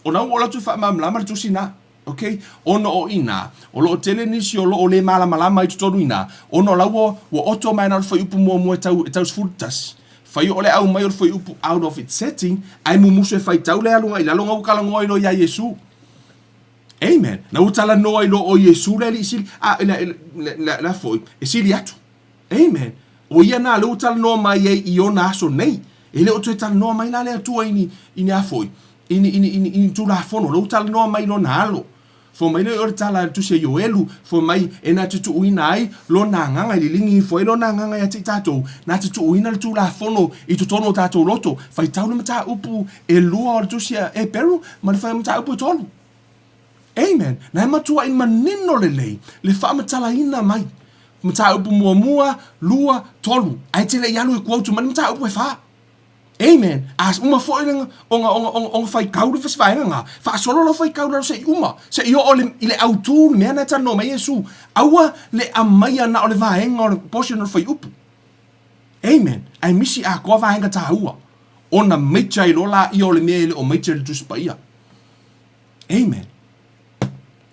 O na ua ola atu e faamalamalama le tusi na. Okay? Ona o inā, o loo tele nisi o loo le malamalama i totonu inā, ona o la ua, ua oto mai ana o le fuaiupu muamua e tau, e tau 11. Fai o le au mai o le fuaiupu out of its setting, ae mumusu e faitau le aluga i lalo nga ua talanoa ai loa iā Iesū. Amen. Na ua talanoa ai loa o Iesū le Alii Sili, a, le, le, le, le, le foi, e sili atu. Amen. O ia nā lea ua talanoa mai ai i ona aso nei. E le o toe talanoa mai la le Atua i ni, i ni a foi, i ni, i ni, i ni, i ni Tulafono, lea ua talanoa mai i lona alo. Fai mai lea o le tala a le Tusi a Ioelu, fai mai e na te tuuina ai lona agaga, e liligi ifo ai lona agaga ia te i tatou, na te tuuina le Tulafono i totonu o tatou loto. Faitau le mataupu e lua o le Tusi a Eperu ma le mataupu e tolu. Amen. Na e matuaʻi manino lelei le faamatalaina mai. Mataupu muamua, lua, tolu. Ae te le i alu e quote mai le mataupu e whā. Amen. A uma foi le ona, ona, ona, ona faitau le vaega na, faasolo lau faitau lalo se i uma, se i oo le, i le autū le mea na e talanoa mai Iesu. Aua le aumaia na o le vaega o le portion o le fuaiupu. Amen. Ae misi atoa vaega tāua. Ona maicha ai loa laia o le mea e le o maicha i le Tusi Paia. Amen.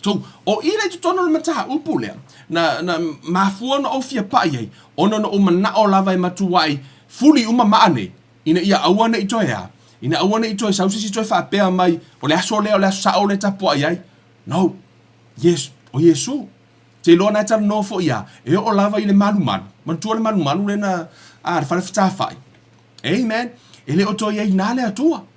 So, o i lea i totonu o le mataupu lea, na, na mafua ona ou fia paʻi ai, ona na ou manaʻo lava e matuaʻi fuli uma maʻa nei, ina ia aua ne i toe a, ina aua ne i toe sau se isi toe faapea mai, o le aso lea, o le aso saʻo lea e tapuaʻi ai. No. Yes, o Iesū. Te iloa na e talanoa foi ia, e oo lava i le malumalu. Manatua le malumalu lea na, a, le fale fetāfaʻi. Amen. E le o toe i ai inā le Atua.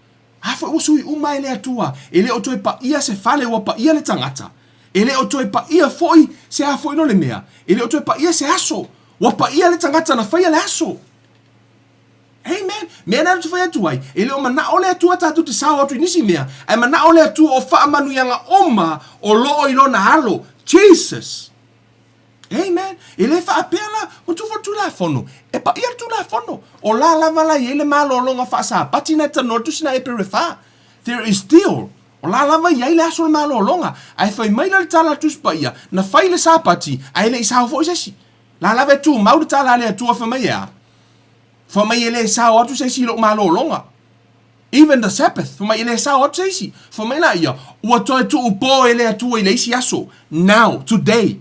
A foi ua sui uma e le Atua, e le o toe paia se fale ua paia le tagata. E le o toe paia foi se a foi no le mea, e le o toe paia se aso, ua paia le tagata na faia le aso. Amen. Mea na ou te fai atu ai, e le o manao le Atua tatou te sao atu i nisi mea, ae manao le Atua o faamanuiaga uma o lo o i Lona Alo, Jesus. Amen. E le faapea la, ua tufa le Tulafono. E paia le Tulafono. O la lava la i ai le malologa faasapati na e talanoa le Tusi na Eperu e fa. There is still, o la lava i ai le aso o le malologa. Ae fai mai la le tala a le Tusi Paia, na fai le Sapati, ae le i sao foi se isi. La lava e tumau le tala a le Atua fai mai e a? Fai mai e le sao atu se isi i lou malologa. Even the Sabbath, fai mai e le sao atu se isi. Fai mai laia, ua toe tuupo e le Atua i le isi aso. Now, today.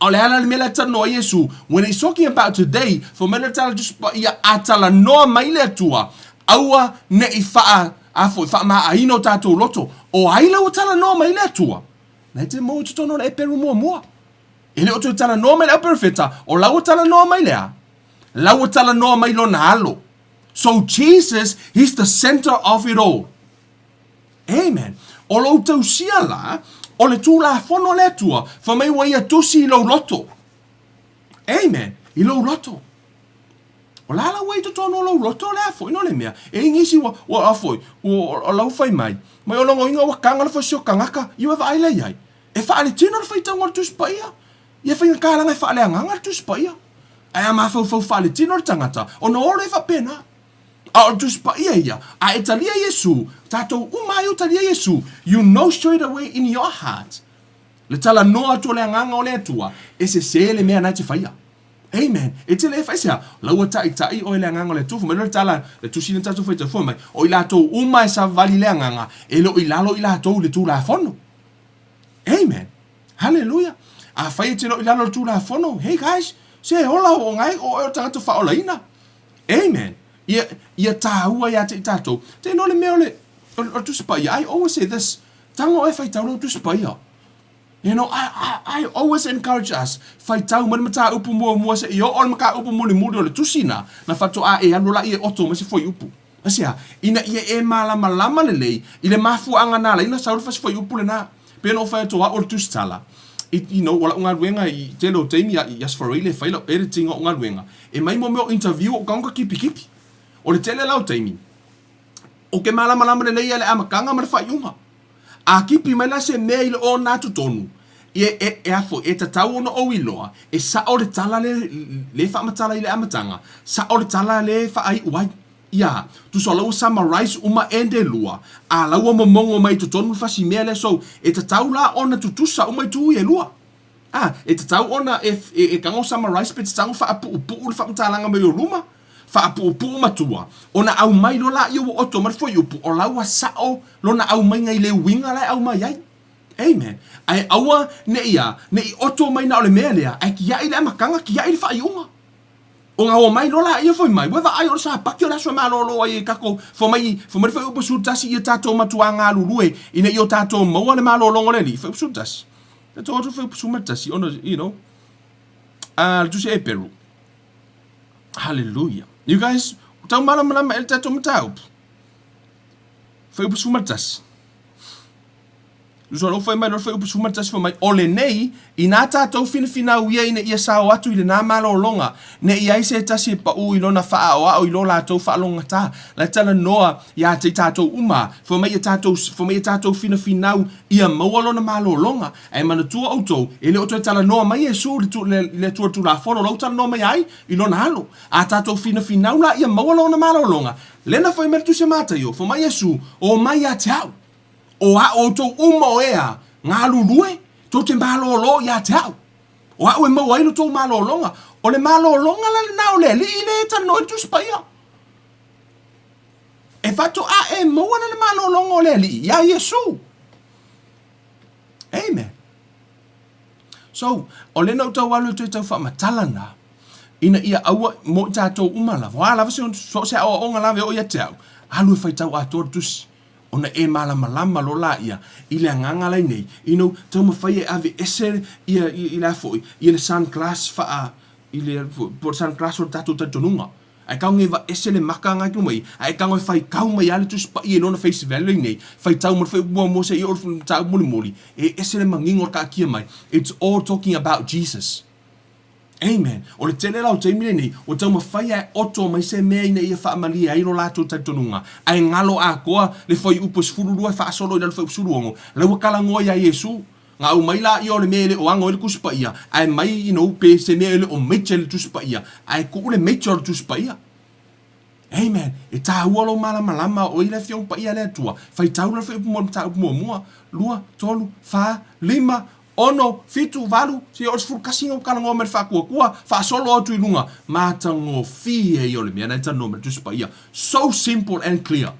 A o le a la le mea la e talanoa ai Iesu? When he's talking about today, fai mai le tala Tusi Paia, a talanoa mai le Atua, aua ne i faa, a foi, faamaaina o tatou loto. O ai la ua talanoa mai le Atua? Na e te maua i totonu o le Eperu muamua. E le o toe talanoa mai le au perofeta, o la ua talanoa mai le a? La ua talanoa mai lona alo. So Jesus, he's the center of it all. Amen. O lou tausia la, o le Tulafono a le Atua, fai mai ua ia tusi i lou loto. Amen. I lou loto. O la la ua i totonu o lou loto le a foi no le mea. E i nisi ua, ua a foi, ua, o lau fai mai. Mai o longoinga ua kanga le fasi o kangaka, i ua vaai la iai. E faaletino le faitauga o le Tusi Paia. Ia faigata lana e faaleagaga le Tusi Paia. Ae a mafaufau faaletino le tagata, ona o lea faapena. A o le Tusi Paia ia, a e talia Iesu, tatou uma ai o talia Iesu, you know straight away in your heart, le talanoa atu o le Agaga o le Atua, e sese le mea na e te faia. Amen. E te le faisea, la ua taitai oe le Agaga o le Atua. Fai mai le tala, le tusi na tatou faitau fua mai, o i latou uma e savali le Agaga, e le o i lalo i latou i le Tulafono. Amen. Haleluia. Afai e te le o i lalo o le Tulafono, hey guys, se ola o ngai o oe o le tagata faaolaina. Amen. Ia, ia tāua ia te i tātou. Te no le mea o le, o, o le Tusi Paia, I always say this, tango e faitau lau Tusi Paia. You know, I, I, I always encourage us, faitau mai le mataupu muamua se i oo le mataupu mulimuli o le tusi na, na faatoa e alu la i e oto mai se fuaiupu. Aisea? Ina ia e malamalama lelei i le mafuaaga na ala ai ona sau le fasi fuaiupu lena. Pei ona ou fai atu o au o le tusitala, i, you know, o lau galuega i tele o taimi i Aso Faraile e fai lau editing o au galuega, e mai mo mea o interview o tago kipikipiki. O le tele la o taimi, ou te malamalama lelei ia le amataga ma le faaiuga. A kipi mai la se mea i le ona atu tonu, e, e, e a foi, e tatau ona ou iloa, e sao le tala le, le faamatala i le amataga, sao le tala le faaiu ai. Ia, tusa o la ua summarize uma end e lua, a la ua momogo mai i totonu le fasi mea lea so e tatau la ona tutusa uma itu ia e lua. A, e tatau ona e, e, e tago summarize pe te tago faapuupuu le faamatalaga mai o luma, faapuupuu matua, ona aumai loa laia ua oto mai le fuaiupu, o la ua sao lona aumaiga i le uiga la e aumai ai. Amen. Ae aua ne i a, ne i oto mai na o le mea lea, ae tiai le amataga, tiai le faaiuga. Ona o mai loa laia foi mai, ua vaai o le Sapati o le aso e malolo ai e tatou, fai mai, fai mai le fuaiupu 11 ia tatou matuā galulue ina ia o tatou maua le malologa o le Alii, fuaiupu 11. Tatou o atu fuaiupu 11 ona, you know, a le Tusi a Eperu. Hallelujah. You guys, tau malamalama e le tatou mataupu. Fuaiupu 11. Uso lou fai mai loa le fuaiupu 11 fai mai, O lenei, inā tātou finafinau ia ina ia sao atu i lenā malologa, ne i ai se tasi e paʻū i lona faaʻaoaʻo i lo lātou faalogogatā. La e talanoa iā te i tātou uma, fai mai ia tātou, fai mai ia tātou finafinau ia maua lona malologa. Ae manatua ʻoutou, e le o toe talanoa mai Iesū i le, i le Atua i le Tulafono, la ua talanoa mai ai i lona alo. A tātou finafinau la ia maua lona malologa, lena fai mai le Tusi a Mataio, fai mai Iesū, O mai ia te au. O a outou uma o ea galulue, tou te malōlō iā te au. O a'u e maua ai lo tou malōlōga. O le malōlōga la lenā o le Alii lea e talanoa ai le Tusi Paia. E faatoa e maua la le malōlōga o le Alii iā Iesū. Amen. So, o lena ou tau alu e toe tau faamatala na, ina ia aua mo i tātou uma lava. O a lava se, so o se aoaoga lava e oo ia te au, alu e faitau atoa le tusi. Ona e malamalama loa laia i le agaga la i nei, you know, taumafai e ave ese ia, i, i le a foi, ia le sunglass faa, i le, po o le sunglass o le tatou talitonuga. Ae tago e vaese le maka agai atu mai, ae tago e faitau mai lava le Tusi Paia i lona face value nei, faitau ma le fuaiupu muamua seia oo i le mataupu mulimuli, e ese le manino o le taatia mai, it's all talking about Jesus. Amen. O le tele la o taimi lenei, ua taumafai a e oto mai se mea ina ia faamalie ai lo latou talitonuga, ae galo atoa le fuaiupu e 12 e faasolo i lalo fuaiupu 16, la ua talanoa iā Iesu. Na aumai laia o le mea e le o ano ai le Tusi Paia, ae mai you know, pe se mea e le o major i le Tusi Paia, ae tuu le major o le Tusi Paia. Amen. E tāua lou malamalama o ai le Afioga Paia a le Atua. Faitau la le fuaiupu mo le mataupu muamua, 2, 3, 4, 5, 6, 7, 8, seia oo i le 11 na ua talanoa mai le faatuatua, faasolo atu i luga. Matagofie ia o le mea na e talanoa mai le Tusi Paia. So simple and clear.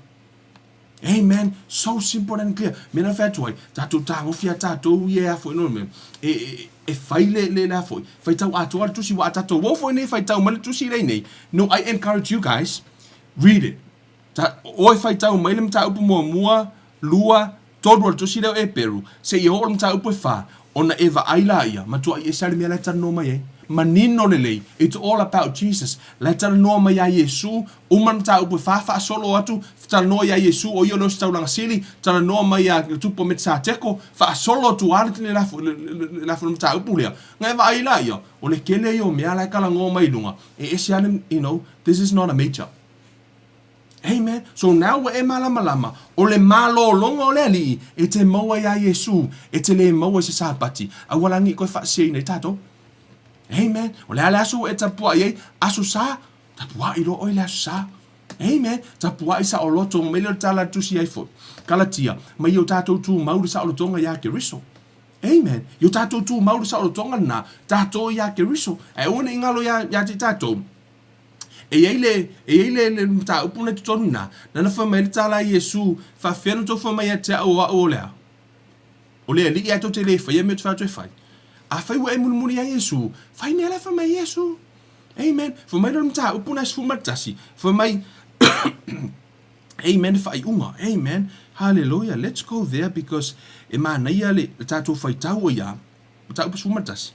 Amen. So simple and clear. Mea na fai atu ai, tatou tagofi a tatou ia e a foi no mea. E, e, e fai le, le, le a foi. Faitau atoa le tusi, wa a tatou o foi nei faitau mai le tusi lei nei. No, I encourage you guys, read it. Ta, oe faitau mai le mataupu muamua, 2, 3 o le tusi lea o Eperu, seia oo le mataupu e 4, ona e vaai laia, matuai ese lava le mea la e talanoa mai ai. Manino lelei, it's all about Jesus. La e talanoa mai ia Iesu, uma le mataupu e 4 faasolo atu, talanoa ia Iesu o ia o le Ositaulaga Sili, talanoa mai ia le Tupu o Metisateko, faasolo atu lava le lafo le mataupu lea. Na e vaai laia, o le tele ia o mea la e talanoa mai i luga, e ese lava le, you know, this is not a major. Amen. So now ua e malamalama, o le malologa o le Alii e te maua iā Iesu, e te le maua i se Sapati. Aua la ne i koe faaseseina ai tatou. Amen. O le a le aso ua e tapuai ai? Aso Sa? Tapuai loa oe i le Aso Sa. Amen. Tapuai saoloto mai lea o le tala a le Tusi ai foi. Kalatia, mai o tatou tumau le saolotoga iā Keriso. Amen. I o tatou tumau le saolotoga lena, tatou iā Keriso. Ae aua ne i galo iā, iā te tatou. E i ai le, e i ai le, le mataupu na i totonu i ina, lana fai mai le tala a Iesu, Faafefea ona outou fai mai ia te au o au o le a? O le Alii ae tou te le faia mea ou te fai atu e fai. Afai ua e mulimuli ia Iesu, fai mea la e fai mai Iesu. Amen. Fai mai lea o le mataupu na e 11, fai mai, Amen, faaiuga. Amen. Hallelujah. Let's go there because e manaia le, le tatou faitau o ia. Mataupu 11.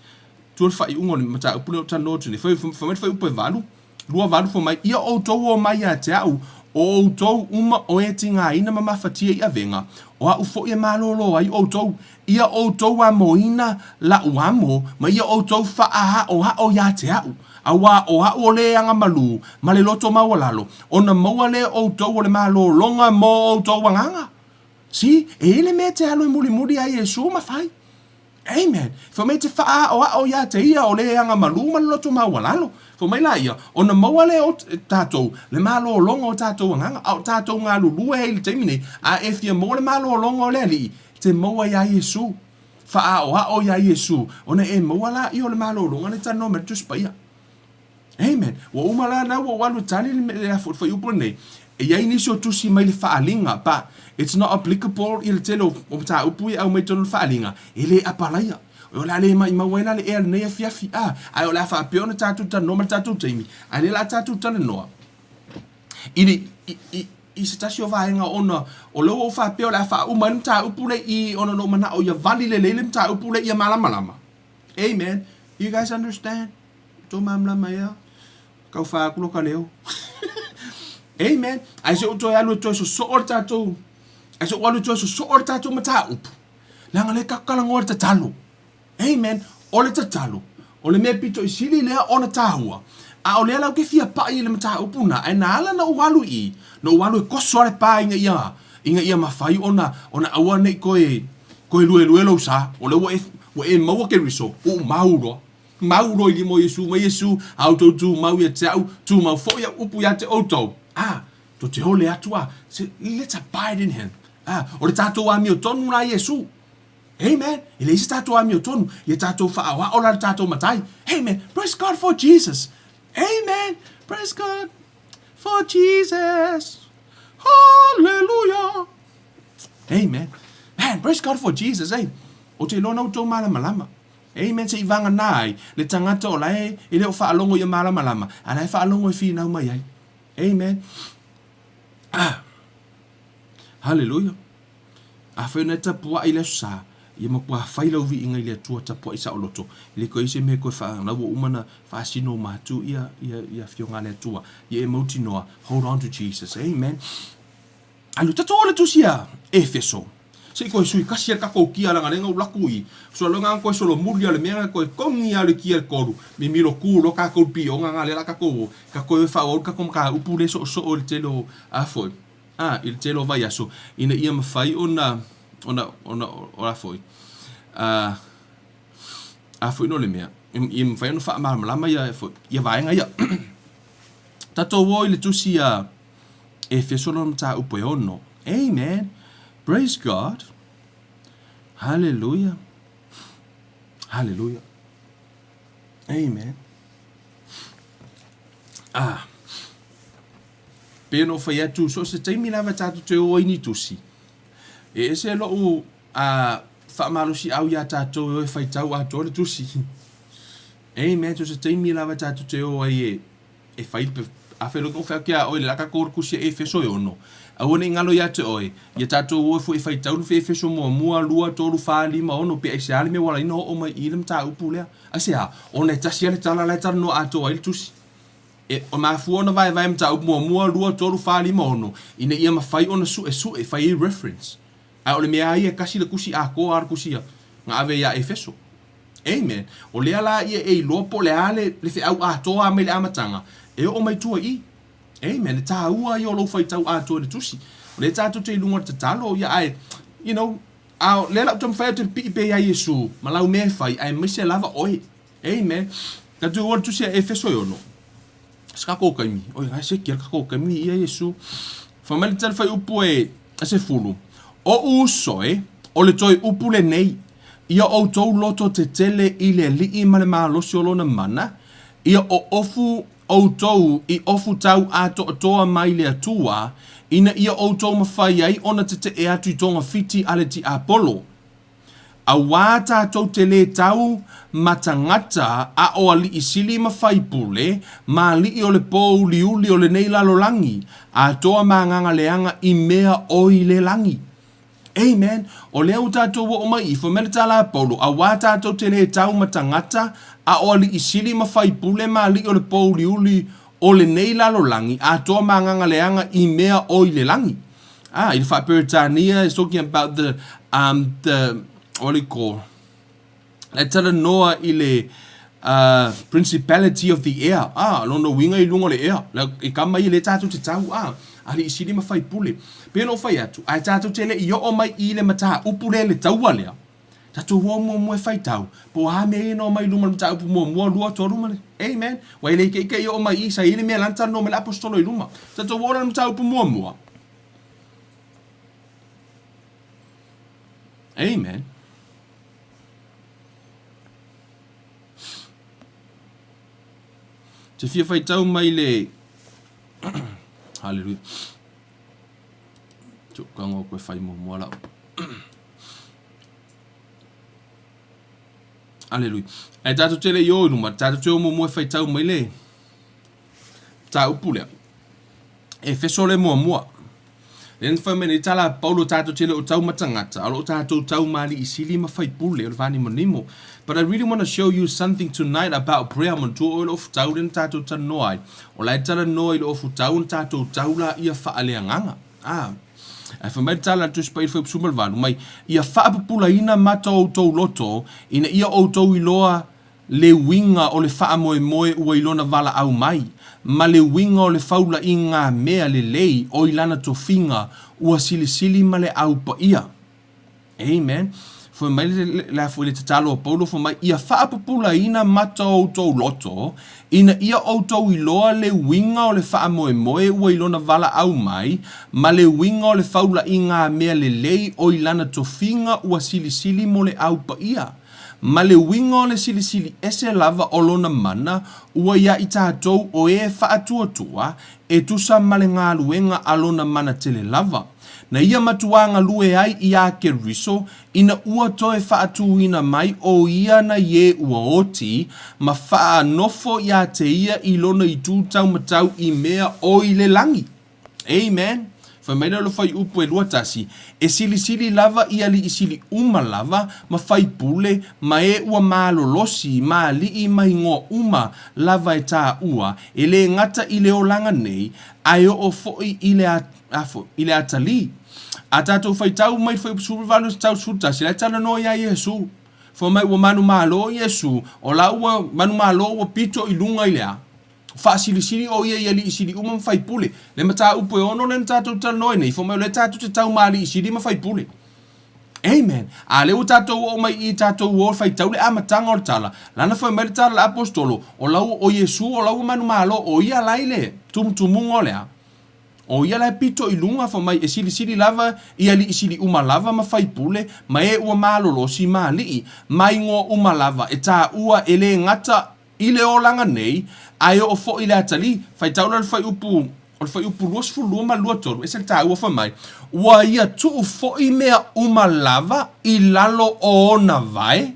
Tua le faaiuga o le mataupu lea o talanoa atu nei. Fai, fai mai le fuaiupu e 8, 2 8 fai mai, Ia outou o mai ia te au, o outou uma o e tigaina ma mafatia i avega, o a'u foi e malōlō ai outou. Ia outou amoina la'u amo, ma ia outou fa'aaoa'o iā te a'u, auā o a'u o le aga malū ma le loto maualalo, ona maua lea outou o le malōlōga mō outou agaga. See, e i ai le mea e te alu e mulimuli ai Iesu ma fai. Amen. Fai mai te fa'aaoa'o iā te ia o le aga malū ma le loto maualalo. Fai mai la ia, ona maua lea o tātou le malōlōga o tātou agaga, a o tātou galulue ai i le taimi nei, a e fia maua le malōlōga o le Alii, te maua iā Iesu. Fa'aaoa'o iā Iesu, ona e maua la ia o le malōlōga le talanoa mai le Tusi Paia. Amen. Ua uma la na ua ou alu e tali le le fuaiupu lenei. E i ai nisi o tusi mai le faaaliga, but it's not applicable i le tele o mataupu ia e aumai i totonu o le faaaliga, e le apalaia. O le a le maimau ai la le ea i lenei afiafi, a, ae o le a faapea ona tatou talanoa ma le tatou taimi, ae lea o le a tatou talanoa i le, i, i, i se tasi o vaega ona o lea ua ou faapea o le a faauma ai le mataupu lea i i ona na ou manao ia vali lelei le mataupu lea ia malamalama. Amen. You guys understand? Tou malamalama ea? Tau fā atu loka leo. Amen. Ae se ou toe alu e toe sosoo le tatou, ae se ou alu e toe sosoo le tatou mataupu. Leaga lea tatou talanoa i le tatalo. Amen. O le tatalo, o le mea pito i sili lea ona tāua. A o lea la ou te fia paʻi i le mataupu lena, ae na ala ona ou alu i i, na ou alu e koso lava le pa ina ia, ina ia mafai ona, ona aua ne i toe, toe luelue lou sa. O lea ua e, ua e maua Keriso, ua ou mau loa. Mau loa i lima o Iesu mai Iesu, a outou tumau ia te au, tumau foi au upu ia te outou. A, tou te ole atu a, se, let's abide in him. A, o le tatou amiotonu la Iesu. Amen. E leai se tatou amiotonu, ia tatou faaoao la le tatou Matai. Amen. Praise God for Jesus. Amen. Praise God for Jesus. Hallelujah. Amen. Man, praise God for Jesus, eh. Ou te iloa na outou malamalama. Amen se i vagana ai le tagata o la e e le o faalogo ia malamalama, a la e faalogo e finau mai ai. Amen. Ah. Hallelujah. Afai ona e tapuai i le aso sa, ia matua fai lau viiga i le Atua tapuai saoloto. E le toe i ai se mea e toe faa, la ua uma ona faasino uma atu ia, ia, ia afioga a le Atua. Ia e mautinoa, hold on to Jesus. Amen. Alu, tatou o le tusi a Efeso. Se i toe sui kasi a le tatou kia leaga lea na ou alu atu i so loa na toe solomuli a le mea na toe togi a le kia i le tolu mimilo tu loa tatou i le pioga na lea la tatou o tatou toe o e faaauau le tatou mataupu lea e soosoo i le tele o a foi a i le tele o vaiaso ina ia mafai ona ona ona o a foi a a foi no le mea ia mafai ona faamalamalama ia foi ia vaega ia. Tatou o i le tusi a Efeso lona mataupu e ono. Amen. Praise God. Hallelujah. Hallelujah. Amen. Ah. Pei ona ou fai atu, so o se taimi lava tatou te o ai ni tusi, e ese lou a faamalosiau iā tatou e o e faitau atoa le tusi. Amen. So o se taimi lava tatou te o ai e e fai le afai loa fai atu iā oe le la tatou tusi e Efeso e ono, aua ne i galo ia te oe, ia tatou o foi e faitau le Efeso muamua, lua, tolu, fa, lima, ono, pe aisea le mea ua ala ai ona oo mai i i le mataupu lea. Aisea? Ona e tasi lava le tala la e talanoa atoa ai le tusi. E mafua ona vaevae mataupu muamua, lua, tolu, fa, lima, ono, ina ia mafai ona suesue, fai ai reference. A o le mea lava ia e tasi le tusi atoa lava le tusi na ave ia Efeso. Amen. O lea la ia e iloa po o le a le, le feau atoa lava mai le amataga, e oo mai tua i i. Amen. Le taua ia o lou faitau atoa i le tusi. O lea tatou te i luga o le tatalo, ia ae, you know, a o lea la ou taumafai atu e pipii pea iā Iesu ma lau mea e fai, aemaise lava oe. Amen. Tatou o le tusi a Efeso e ono. Se tatou taimi. Oi, ai se kia tatou taimi ia Iesu. Fai mai le tali fuaiupu e sefulu. Oʻu uso e, o le toe upu lenei, ia outou loto tetele i le Alii ma le malosi o lona mana, ia oofu outou i ofu tau atoatoa mai le Atua, ina ia outou mafai ai ona tetee atu i togafiti a le tiapolo. Auā tātou te lē tau ma tagata a o aliʻi sili ma faipule ma aliʻi o le pōuliuli o lenei lalolagi, atoa ma agaga leaga i mea oi le lagi. Amen. O lea ua tātou oo mai i, fai mai le tala a Paulo, auā tātou te lē tau ma tagata a o aliʻi sili ma faipule ma aliʻi o le pōuliuli o lenei lalolagi, atoa ma agaga leaga i mea oi le lagi. Ah, i le faa-Peretania, it's talking about the, um, the, what do you call, e talanoa i le uh, principality of the air. Ah, lona uiga i luga o le ea. E kama ia le tātou te tau, ah, aliʻi sili ma faipule. Pei ona ou fai atu, ae tātou te le i oo mai i le mataupu lea le taua lea, tātou o muamua e faitau, po o a mea ia na omai i luma o le mataupu muamua, lua, tolu ma le, amen. Ua e le ikeike i oo mai i, sa i ai le mea la na talanoa mai le aposetolo i luma. Tātou o la le mataupu muamua. Amen. Te fia faitau mai le Hallelujah. Tukaga o koe whai muamua lau. Aleluia. Ae tātou te le i o i luma, tātou te o muamua e whaitau mai le tāupu lea. Efeso le muamua. Le na whai mai nei tala a Paulo tātou te le o tau matangata, a lo o tātou tau maali i sili ma whaipule o le whanimonimo. But I really want to show you something tonight about prayer. Manatua oe le ofu tau le na tātou talanoa ai. O la e talanoa i le ofu tau na tātou tau la ia whaaleagaga. Ah. Ae fai mai le tala a le Tusi Paia i le Fuaiupu 18 mai, Ia faapupulaina mata o outou loto, ina ia outou iloa le uiga o le faamoemoe ua i lona valaau mai, ma le uiga o le faula i ngā mea lelei o i lana tofiga ua silisili ma le au paia. Amen. Fai mai le, le, le tatalo a Paulo, fai mai, ia faapupulaina mata o outou loto, ina ia outou iloa le uiga o le faamoemoe ua i lona valaau mai, ma le uiga o le faula i ngā mea lelei o i lana tofiga ua silisili mo le au paia, ma le uiga o le silisili ese lava o lona mana ua iā i tātou o e faatuatua e tusa ma le galuega a lona mana tele lava. Na ia matuā galue ai iā Keriso ina ua toe faatūina mai ʻo ia na ie ua oti ma faanofo iā te ia i lona itu taumatau i mea o i le lagi. Amen. Fai mai lea o le fuaiupu e 21, E silisili lava i alii sili uma lava, ma faipule, ma e ua malolosi, ma alii ma igoa uma lava e taua, e lē gata i le olaga nei, ae oo foi i le, a, i le atalii. A tatou faitau mai le fuaiupu 18 tau 11, la e talanoa iā Iesu. Fai mai ua manumalo Iesu, o la ua manumalo ua pito i luga i le a? Faasilisili o ia i alii sili uma ma faipule. Le mataupu e ono lea na tatou talanoa ai nei, fai mai o lea tatou te tau ma alii sili ma faipule. Amen. A lea ua tatou oo mai i tatou o faitau le amataga o le tala, lana fai mai le tala le aposetolo, o lau o Iesu o lau manumalo o ia la i le tumutumuga o le a? O ia la e pito i luga fai mai e silisili lava i alii sili uma lava ma faipule ma e ua malolosi ma alii ma igoa uma lava e taua e le gata i le olaga nei, ae oo foi i le atalii. Faitau la le fuaiupu, o le fuaiupu 22 ma le 23, ese le taua fai mai, Ua ia tuu foi mea uma lava i lalo o ona vae.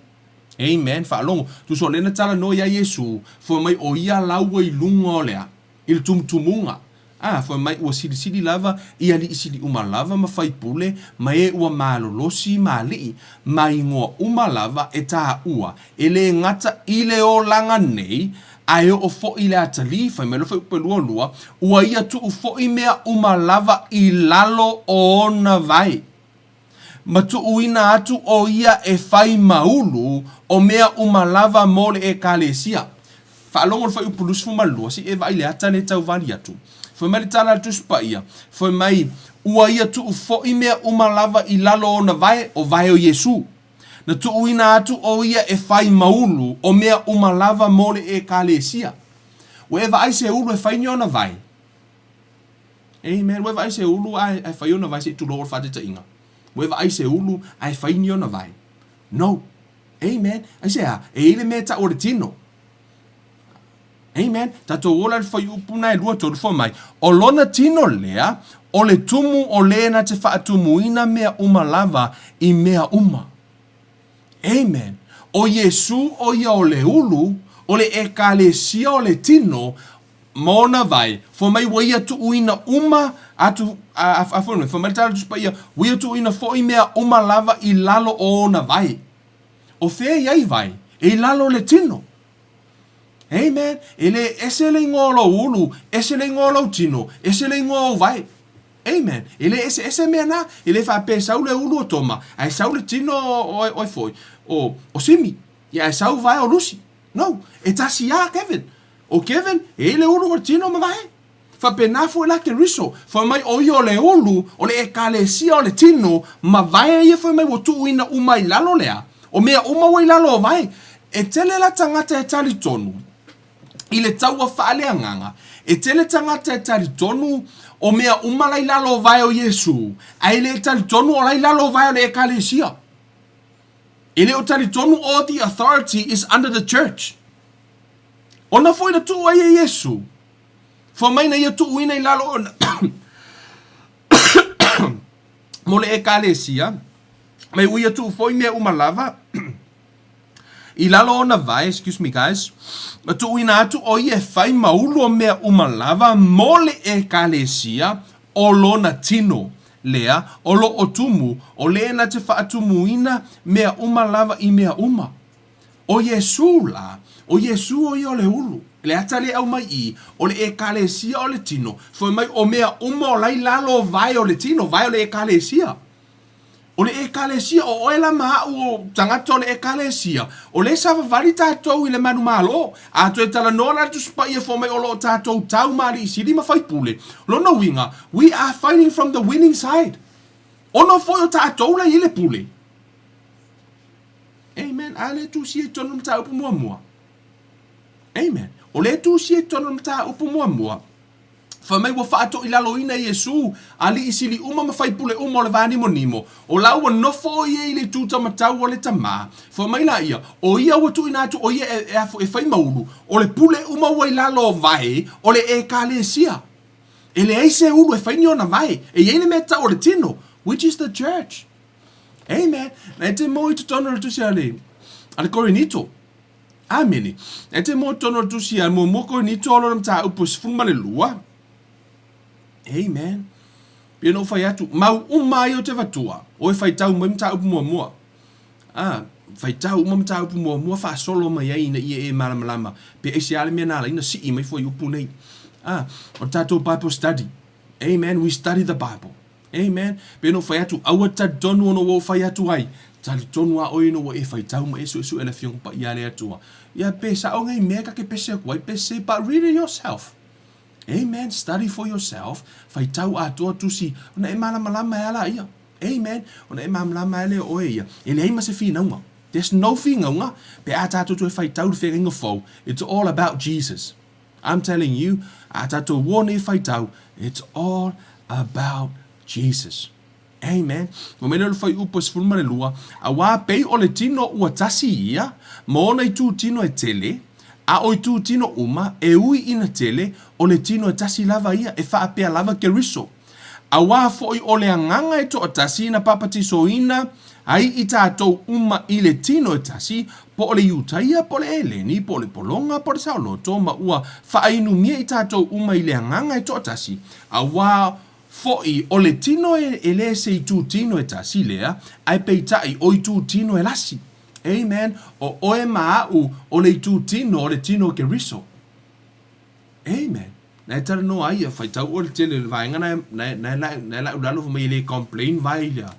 Amen. Faalogo. Tusa o lea na talanoa iā Iesu, fai mai o ia la ua i luga o le a? I le tumutumuga. A, fai mai ua silisili lava i alii sili uma lava ma faipule ma e ua malolosi ma alii ma igoa uma lava e taua, e lē gata i le olaga nei, ae oo foi i le atalii, fai mai le fuaiupu e 22, ua ia tuu foi mea uma lava i lalo o ona vae. Ma tuuina atu ʻo ia e fai ma ulu o mea uma lava mo le ʻEkalesia. Faalogo le fuaiupu 22, se i e vaai le ata lea e tau vali atu. Fai mai le tala a le Tusi Paia, fai mai, Ua ia tuu foi mea uma lava i lalo o ona vae, o vae o Iesū. Na tuuina atu ʻo ia e fai ma ulu o mea uma lava mo le ʻEkalesia. Ua e vaai se ulu e fai ni ona vae? Amen. Ua e vaai se ulu ae, ae fai ona vae se i tulou o le faataitaiga. Ua e vaai se ulu ae fai ni ona vae. No. Amen. Aisea? E i ai le mea e tau o le tino. Amen. Tatou ola i le fuaiupu na e 23 fai mai, o lona tino lea, o le tumu o lē na te faatumuina mea uma lava i mea uma. Amen. O Iesū o ia o le ulu, o le ʻEkalesia o le tino, ma ona vae, fai mai ua ia tuuina uma atu, a, a, a, fai mai le tala Tusi Paia, ua ia tuuina foi mea uma lava i lalo o ona vae. O fea i ai vae? E i lalo o le tino. Amen. E lē ese le igoa o lou ulu, ese le igoa o lou tino, ese le igoa o ou vae. Amen. E lē eseese mea na. E lē faapea e sau le ulu o Toma, ae sau le tino o, o, o, foi, o, o Simi. Ia, ae sau vae o Lusi. No. E tasi lava Kevin. O Kevin, e i ai le ulu o le tino ma vae. Faapena foi la Keriso, fai mai o ia o le ulu o le ʻEkalesia o le tino ma vae ia fai mai ua tuuina uma i lalo lea, o mea uma ua i lalo o vae. E tele la tagata e talitonu i le taua faaleagaga, e tele tagata e talitonu o mea uma la i lalo o vae o Iesu, ae e le talitonu o la i lalo o vae o le ʻEkalesia. E le o talitonu all the authority is under the church. Ona foi na tuu ai e Iesu, fai mai na ia tuuina i lalo ona mo le ʻEkalesia, mai ua ia tuu foi mea uma lava i lalo ona vae, excuse me guys, ma tuuina atu ʻo ia e fai ma ulu o mea uma lava mo le ʻEkalesia o lona tino, lea o lo o tumu, o lē na te faatumuina mea uma lava i mea uma. ʻO Iesū lā, ʻo Iesū ʻo ia o le ulu, le ata lea e ʻau mai i, o le ʻEkalesia o le tino, fai mai o mea uma o la i lalo o vae o le tino, vae o le ʻEkalesia. O le ʻEkalesia, o ʻoe la ma aʻu o tagata o le ʻEkalesia, o lea e savavali tatou i le manumalo, a toe talanoa la le Tusi Paia fai mai o lo o tatou tau ma alii sili ma faipule, lona uiga, we are fighting from the winning side. Ono foi o tatou la i ai le pule. Amen. A lea e tusia i totonu o le mataupu muamua. Amen. O lea e tusia i totonu o le mataupu muamua, fai mai ua faatoilaloina Iesū, alii sili uma ma faipule uma o le vānimonimo, o la ua nofo ʻo ia i le itu taumatau o le Tamā. Fai mai laia, ʻo ia ua tuuina atu ʻo ia e, e, e fai ma ulu, o le pule uma ua i lalo o vae o le ʻEkalesia. E leai se ulu e fai ni ona vae. E i ai le mea tau o le tino, which is the church. Amen. E te moe i totonu o le tusi a le, a le Korinito. Amene. E te moe i totonu o le tusi a muamua Korinito o lona mataupu e 12. Amen. Pei ona ou fai atu, mau uma ai ou te avatua, oe faitau mai mataupu muamua. A, faitau uma mataupu muamua faasolo mai ai ina ia e malamalama pe aisea le mea na ala ai ona sii mai fuaiupu nei. A, o le tatou Bible study. Amen, we study the Bible. Amen. Pei ona ou fai atu, aua te talitonu ona ua ou fai atu ai. Talitonu lava oe ina ua e faitau ma e suesue le Afioga Paia a le Atua. Ia, pe sao nei mea ta te pese atu ai, pe sese, but read it yourself. Amen. Study for yourself. Faitau atoa tusi, ona e malamalama ai a laia. Amen. Ona e malamalama ai lea o oe ia. E leai ma se finauga. There's no finauga pe a tatou toe faitau i le feagaiga fou. It's all about Jesus. I'm telling you, a tatou ua nei faitau, it's all about Jesus. Amen. Fai mai lea o le fuaiupu e 12, Auā pei o le tino ua tasi ia, ma ona itu tino e tele, a o itu tino uma, e ui ina tele, o le tino e tasi lava ia, e faapea lava Keriso. Auā foʻi o le Agaga e toatasi na papatisoina ai i tatou uma i le tino e tasi, po o le Iutaia, po o le Eleni, po o le pologa, po o le saoloto, ma ua faainumia i tatou uma i le Agaga e toatasi, auā foʻi o le tino e le se itu tino e tasi lea, ae peitai o itu tino e lasi. Amen. O oe ma aʻu o le itu tino o le tino o Keriso. Amen. Na e talanoa ai ia, faitau oe le tele o le vaega na e, na e, na e lau lalo fai mai e le complain vae i le,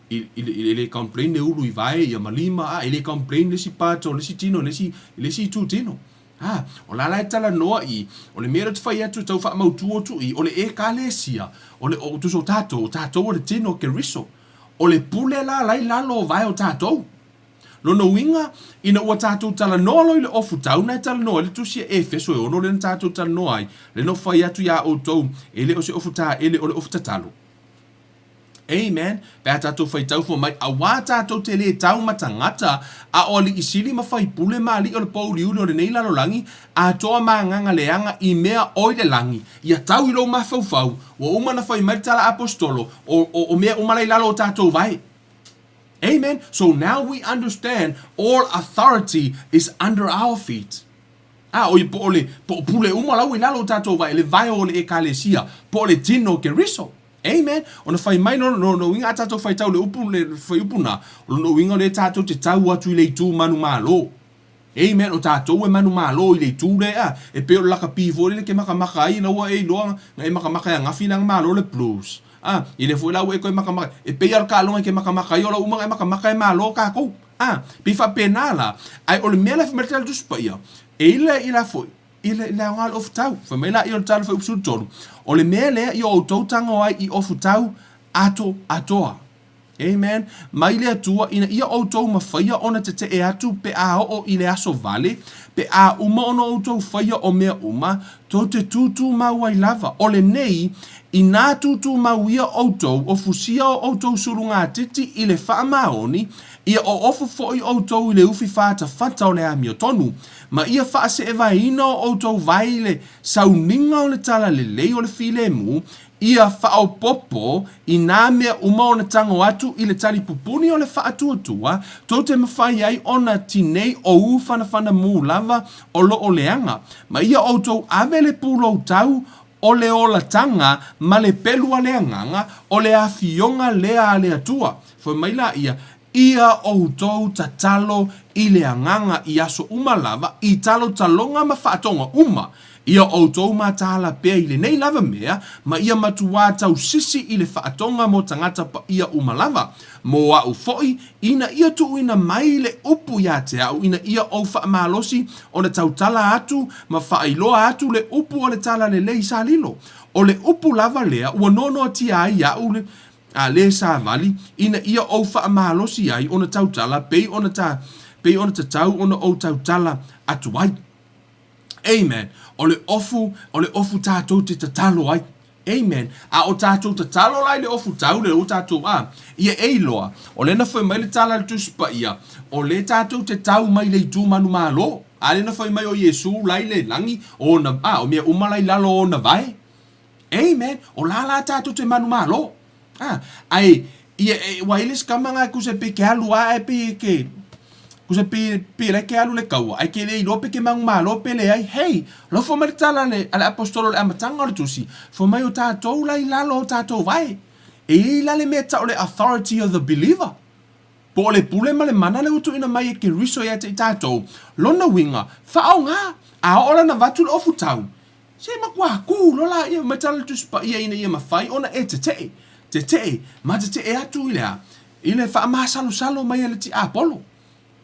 i, i, e le complain le ulu i vae ia ma lima, a, e le complain le isi part o le isi tino, le isi, le isi itu tino. A, o la la e talanoa i, o le mea lea ou te fai atu e tau faamautu atu i, o le Ekalesia, o le, o, tusa o tatou, o tatou o le tino o Keriso. O le pule la la i lalo o vae o tatou. Lona uiga, ina ua tatou talanoa loa i le ofu tau na e talanoa ai le tusi a Efeso e ono lea na tatou talanoa ai, lea na ou fai atu iā outou, e le o se ofu taele, o le ofu tatalo. Amen. Pe a tatou faitau fua mai, auā tatou te lē tau ma tagata, a o alii sili ma faipule ma alii o le pōuliuli o lenei lalolagi, atoa ma agaga leaga i mea o i le lagi, ia tau i lou mafaufau, ua uma ona fai mai le tala aposetolo, o, o, o mea uma la i lalo o tatou vae. Amen. So now we understand all authority is under our feet. A, ʻo ia po o le, po o pule uma la ua i lalo o tatou vae, le vae o le ʻekalesia, po o le tino o Keriso. Amen. Ona fai mai no, no, no uiga a tatou faitau le upu, le fuaiupu na, o lona uiga o lea tatou te tau atu i le itu manumalo. Amen. O tatou e manumalo i le itu lea, e pei o le lakapi foi lele ke makamaka ai ina ua e iloa na e makamaka e agafi leaga malo le Blues. A, i lea foi la ua e toe makamaka, e pei lava o le taaloga e te makamaka ai, o lau uma na e makamaka e malo tatou. A, pei faapena la, ae o le mea la e fai mai le Tala Tusi Paia, e i le, i la foi, i le, le aoga o le ofutau. Fai mai laia o le Tala Fuaiupu 13, o le mea lea i o outou tago ai i ofutau ato atoa. Amen. Mai le Atua ina ia outou mafaia ona tetee atu pe a oo i le aso vale, pe a uma ona outou faia o mea uma, tou te tūtūmau ai lava. O lenei, inā tūtūmau ia outou, ofusia o outou sulugatiti i le faamaoni, ia oofu foʻi outou i le ufi fatafata o le amiotonu, ma ia faaseevaeina o outou vae i le sauniga o le talalelei o le filemu, Ia faaopoopo i nā mea uma ona tago atu i le talipupuni o le faatuatua, tou te mafai ai ona tinei o u fanafana mū lava o lo o leaga, ma ia outou ave le pulou tau o le olataga ma le pelu a le agaga o le afioga lea a le Atua. Fai mai laia, Ia outou tatalo i le agaga i aso uma lava, i talotaloga ma faatoga uma. Ia outou mataala pea i lenei lava mea, ma ia matuā tausisi i le faatoga mo tagata paia uma lava. Mo aʻu foʻi, ina ia tuuina mai le upu iā te aʻu ina ia ou faamalosi ona tautala atu ma faailoa atu le upu o le Talalelei sa lilo. O le upu lava lea ua noanoatia ai iaʻu le a le savali, ina ia ou faamalosi ai ona tautala pei ona ta, pei ona tatau ona ou tautala atu ai. Amen. O le ofu, o le ofu tatou te tatalo ai. Amen. A o tatou tatalo la i le ofu tau le ua tatou a, ia e iloa, o lea na fai mai le tala a le Tusi Paia, o lea tatou te tau mai le itu manumalo. A lea na fai mai o Iesu la i le lagi, o ona, a, o mea uma la i lalo o ona vae. Amen. O la la tatou te manumalo. A, ae, ia, e, ua i ai le isi tama na e tusa e pei ke alu a ae pei e ke, Tusa pe, pe la e ke alu le kaua, ae ke le iloa pe ke manumalo pe leai. Hei! Alofa mai le tala a le, a le Aposetolo i le amataga o le tusi, fai mai o tatou la i lalo o tatou vae. E i ai la le mea e tau o le authority of the believer. Po o le pule ma le mana lea ua tuuina mai e Keriso ia te i tatou, lona uiga, faaaoga, a oo la na avatu le ofutau, se matua kū loa laia mai tala le Tusi Paia ina ia mafai ona e teteʻe, teteʻe, ma teteʻe atu i le a? I le faamasalosalo mai a le tiapolo.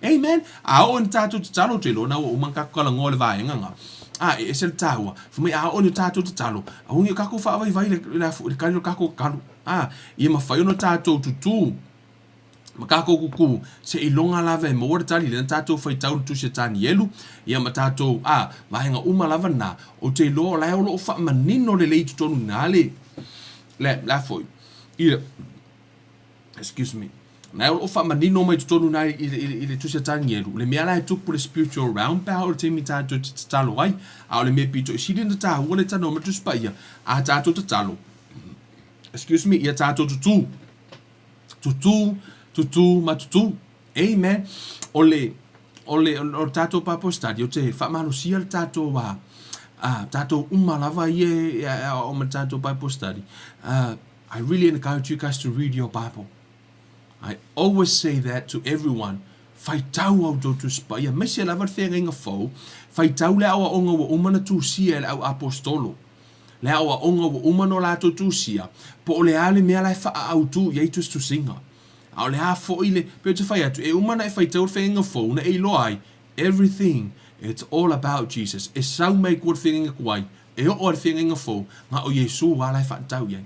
Amen. A oo ina tatou tatalo, ou te iloa na ua uma ona tatou talanoa i le vaega na. A, e ese le taua. Fai mai, a oo ina tatou tatalo, aua ne i o tatou faavaivai i le, i le, i le tali o le tatou tatalo. A, ia mafai ona tatou tutū ma tatou tutū seiloga lava e maua le tali, lea na tatou faitau i le tusi a Tanielu, ia ma tatou, a, vaega uma lava na, ou te iloa o la e o lo o faamanino lelei i totonu i ina le, le, le a foi, ia, excuse me, na o lo o faamanino mai totonu na i, i, i, i le tusi a Tanielu, le mea la e tupu le spiritual realm pe a oo i le taimi tatou te tatalo ai, a o le mea pito i sili ona taua le talanoa mai le Tusi Paia, a tatou tatalo, excuse me, ia tatou tutū, tutū, tutū ma tutū. Amen. O le, o le, o le tatou Bible study, ou te faamalosia le tatou, a, a, tatou uma lava ia e aoao ma le tatou Bible study. I really encourage you guys to read your Bible. I always say that to everyone. Faitau a outou Tusi Paia, aemaise lava le Feagaiga Fou, faitau le aoaoga ua uma ona tusia e le au Aposetolo. Le aoaoga ua uma ona latou tusia, po o le a le mea la e faaautu i ai tusitusiga. A o le a foi le, pei ou te fai atu, e uma ona e faitau le Feagaiga Fou na e iloa ai, everything, it's all about Jesus. E sau mai tua le Feagaiga Tuai, E oo a le feagaiga fou, na o Iesū lava la e faatatau i ai.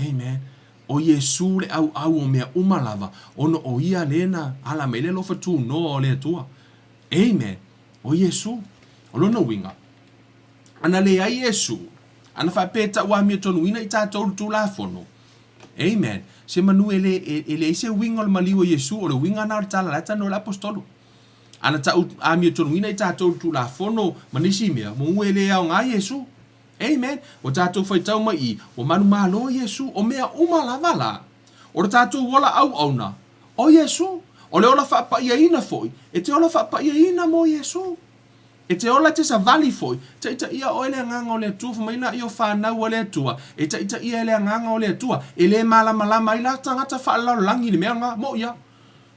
Amen. ʻO Iesū le ʻauʻau o mea uma lava, ona ʻo ia lea na ala mai le alofa tūnoa o le Atua. Amen. ʻO Iesū. ʻO lona uiga, ana leai Iesū, ana faapea e tauamiotonuina i tatou le Tulafono, Amen. Se manu e le, e, e leai se uiga o le maliu o Iesū, o le uiga na o le tala la e talanoa le Aposetolo. Ana ta'u āmiotonuina i tātou le Tulafono ma nisi mea, mōu e le aoga Iesū. Amen. Ua tātou faitau mai i, ua manumalo Iesū, o mea uma lava la. O le tātou ola auauna, o Iesū. O le ola faapa'iaina foi, e te ola faapa'iaina mō Iesū. E te ola te savali foi, ta'ita'iā oe le Agaga o le Atua, fai mai la i o whānau a le Atua, e ta'ita'iā e le Agaga o le Atua, e le malamalama ai la tagata faalalolagi i le mea nga, mo'i a.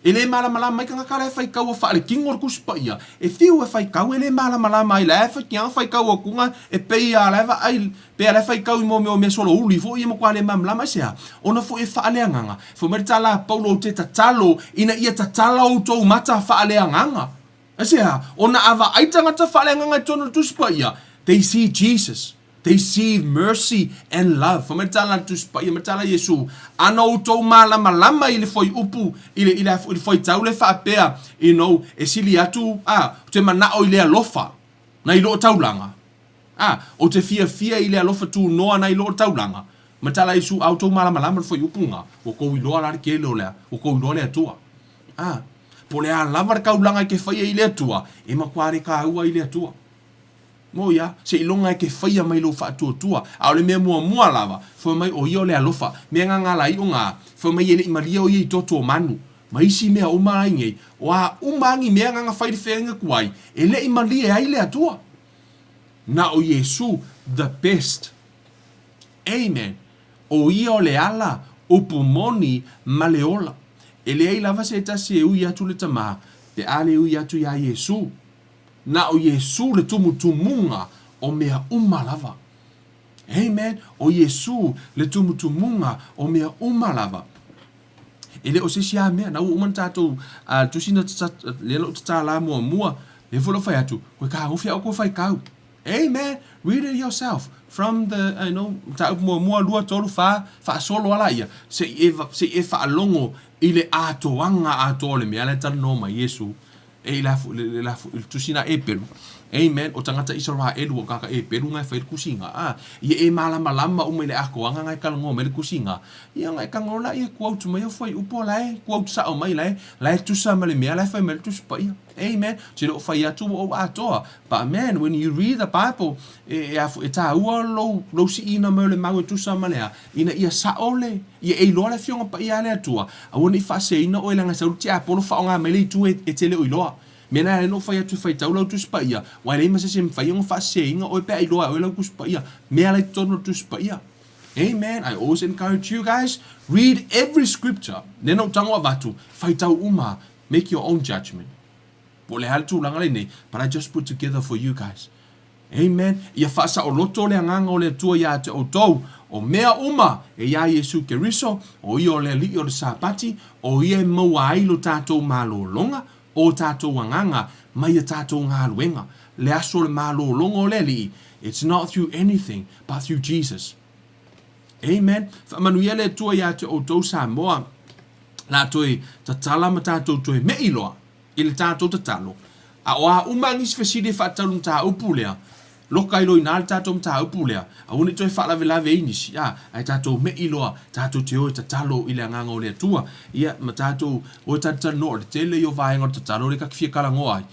E le malamalama ai tagata la e faitau a faalekino le Tusi Paia, e fiu e faitau e le malamalama ai la e faitiaga faitau atuga e pei a la e vaai pei a la e faitau i mo mea o mea solouli foi ia matua le malamalama aisea? Ona foi e faaleagaga. Fai mai le tala a Paulo ou te tatalo ina ia tatala outou mata faaleagaga. Aisea? Ona a vaai tagata faaleagaga i totonu o le Tusi Paia, they see Jesus. They see mercy and love. Fai mai le tala a le Tusi Paia, mai le tala a Iesu, Ana outou malamalama i le fuaiupu, i le, i le, i le fuaitau lea faapea, you know, e sili atu, a, ou te manao i le alofa nai loo taulaga. A, ou te fiafia i le alofa tunoa nai loo taulaga. Mai le tala a Iesu, a outou malamalama i le fuaiupu na, ua tou iloa la le tele o le a, ua tou iloa le Atua. A, po o le a lava le taulaga e te faia i le Atua, e matua le taua i le Atua. Mo ia, seiloga e ke faia mai lou faatuatua. A o le mea muamua lava, fai mai o ia o le alofa. Mea nga nga la iʻo nga, fai mai e le i malia o ia i toto o manu. Ma isi mea uma ai nei, o a uma a ni mea nga nga fai le feagaiga tuai, e le i malie ai le Atua. Na o Iesu the best. Amen. O ia o le ala, upu moni, ma le ola. E leai lava se tasi e ui atu le Tama, pe a le ui atu iā Iesu. Na o Iesū le tumutumuga o mea uma lava. Amen. O Iesū le tumutumuga o mea uma lava. E le o se isi lava mea, na ua uma ona tatou uh, tusi na lea lou tatala muamua, lea foi lou fai atu, koe kagofi au koe faitau. Amen. Read it yourself. From the, you know, mataupu muamua, lua, tolu, fa, faasolo ala ia, se i e, se i e faalogo i le atoaga atoa o le mea la e talanoa mai Iesu. E i le, le, le, le tusi na Eperu. Amen. O tagata Isaraelu o kaka e pelu nga e fai le tusiga, a, ia e malamalama uma i le atoaga nga e talanoa mai le tusiga, ia ona e tago laia e quote mai au fuaiupu o la e quote sao mai la e, la e tusa ma le mea la e fai mai le Tusi Paia. Amen. Ou te le o fai atu ua ou atoa, but man, when you read the Bible, e, e, a, e tāua lou, lou siina mai o le mau e tusa ma le a, ina ia sao le, ia e iloa le Afioga Paia a le Atua, aua ne i faaseseina oe leaga e sau le tiapolo faaaoga mai le itu e, e te le o iloa. Mea na e ala ai ona ou fai atu e faitau lau Tusi Paia, aua e leai ma se isi e mafai ona faaseseina oe pe a iloa e oe lau Tusi Paia, mea la i totonu o le Tusi Paia. Amen. I always encourage you guys, read every scripture. Lea na ou tago avatu, faitau uma, make your own judgment. Po o le a le tulaga lenei, but I just put together for you guys. Amen. Ia faasaoloto le agaga o le Atua iā te outou, o mea uma e iā Iesu Keriso, o ia o le Alii o le Sapati, o ia e maua ai lo tatou malologa, o tatou agaga mai a tatou galuega. Le aso o le malologa o le Alii, it's not through anything but through Jesus. Amen. Faamanuia le Atua iā te outou Samoa, la toe tatala ma tatou toe me'i loa i le tatou tatalo. A o a uma nisi fesili e faatatau i le mataupu lea, loka ai loa i ina le tatou mataupu lea, aua ne i toe faalavelave ai nisi, a, ae tatou me'i loa, tatou te o e tatalo i le Agaga o le Atua, ia, ma tatou o e talitalinoa, o le tele ia o vaega o le tatalo lea ta te fia talanoa ai,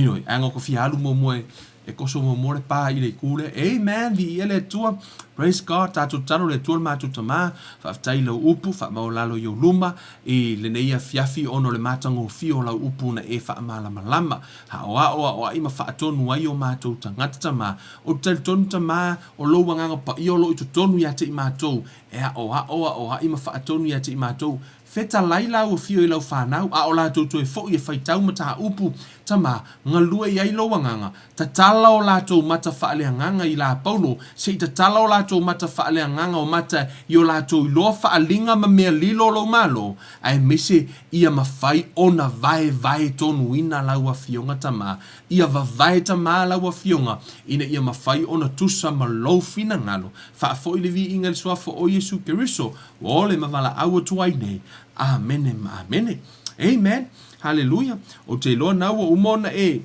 ioe, ae na o ta fia alu muamua e, e koso muamua le pa i le itu lea. Amen, viia le Atua, praise God, tatou tatalo le Atua le matou Tama, faafetai i lau upu, faamaualalo i ou luma, i lenei afiafi ona o le matagofie o lau upu na e faamalamalama, aoao, aoai ma faatonu ai o matou tagata Tama. Ou te talitonu Tama, o lou Agaga Paia o lo o i totonu ia te i matou, e aoao, aoai ma faatonu ia te i matou. Fetalai lau afio i lau fanau, a o latou toe foi e faitau mataupu, Tama, galue i ai lou agaga, tatala o latou mata faaleagaga i la Paulo, se i tatala o latou mata faaleagaga o mata i o latou iloa faaliga ma mea lilo o lou Malo, aemaise ia mafai ona vaevae tonuina lau Afioga Tama, ia vavae Tama lau Afioga, ina ia mafai ona tusa ma lou finagalo. Faafoi le viiga i le Suafa o Iesu Keriso, ua ole ma valaau atu ai nei. Amene ma amene. Amen. Haleluia. Ou te iloa na ua uma ona e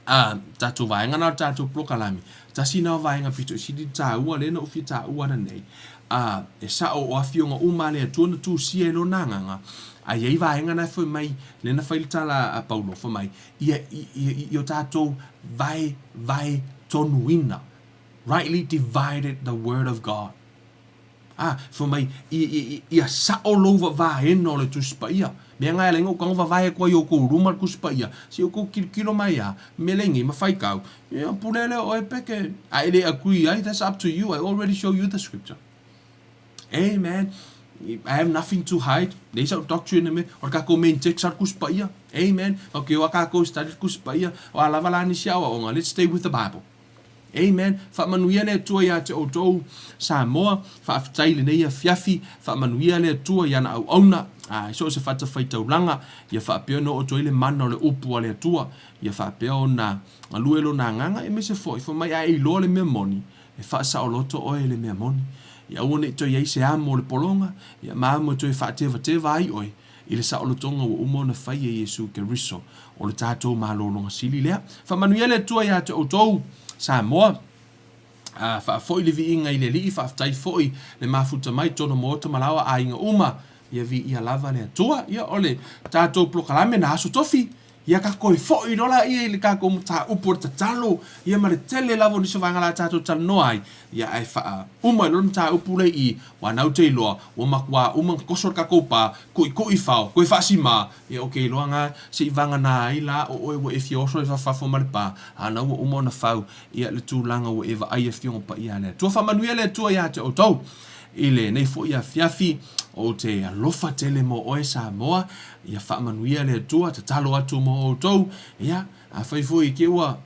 a tatou vaega na o le tatou polokalame. Tasi na o vaega pito i sili tāua lea na ou fia tāua ana nei. A, e sao o afioga uma a le Atua na tusia e lona agaga. A i ai vaega na e fai mai, lea na fai le tala a Paulo, fai mai, ia, i, i, i o tatou vae, vae tonuina. Rightly divided the word of God. A, fai mai, i, i, i, ia sao lou vavaena o le Tusi Paia. Mea nga e ala ai ona ou tago vavae atu ai i outou luma le Tusi Paia, se i outou tilotilo mai a, mea lenei ma faitau, ia pule lea oe peke, a e le agree ai, that's up to you, I already show you the scripture. Amen. I have nothing to hide. Leai sau doctrine me, o le tatou main text a le Tusi Paia. Amen. Ok, o a tatou study le Tusi Paia, o a lava la nisi aoaoga, let's stay with the Bible. Amen. Faamanuia le Atua ia te outou Samoa. Faafetai i lenei afiafi. Faamanuia le Atua i ana auauna a i so o se fatafaitaulaga ia faapea ona oo atu ai le mana o le upu a le Atua ia faapea ona galue lona agaga aemaise foi fai mai a e iloa le mea moni e faasaoloto oe i le mea moni. Ia aua ne i toe i ai se amo o le pologa ia ma amo e toe faatevateva ai oe i le saolotoga ua uma ona fai e Iesu Keriso, o le tatou malologa sili lea. Faamanuia le Atua ia te outou, Samoa. A, faafoi le viiga i le Alii, faafetai foi le mafuta mai totonu o maota ma laoa aiga uma, ia viia lava le Atua. Ia, o le tatou polokalame na Aso Tofi, ia ka toe foi loa laia i le tatou mataupu o le tatalo, ia ma le tele lava o nisi o vaega la tatou talanoa ai, ia ae faauma ai loa le mataupu lea i i, ua nau te iloa, ua matua uma ona toso le tatou pa, kuʻikuʻi fao, toe faasima, ia ok loa na, se i vagana ai la o oe ua e fia oso ai fafafo ma le pa, a na ua uma ona fau, ia le tulaga ua e vaai Afioga Paia a le Atua. Faamanuia le Atua ia te outou i lenei foi afiafi, ou te alofa tele mo oe Samoa, ia faamanuia le Atua, tatalo atu mo outou, ia, afai foi i te ua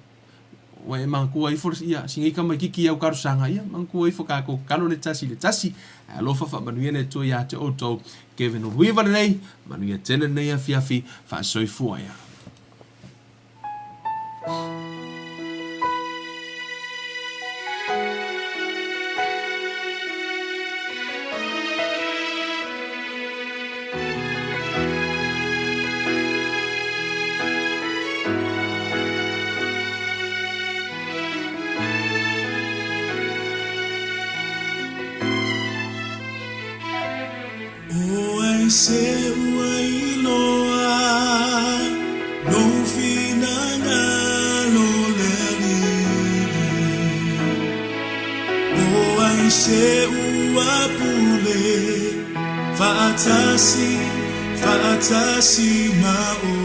ua e manatua ifo ia si nei tamaititi i au talosaga, ia manatua ifo tatou tatalo le tasi i le tasi, ae alofa faamanuia le Atua ia te outou. Kevin Uluiva lenei, manuia tele lenei afiafi, faasoifua ia. ai se ua iloa lou finagalo le Alii? O ai se ua pule faatasi, faatasi ma oe?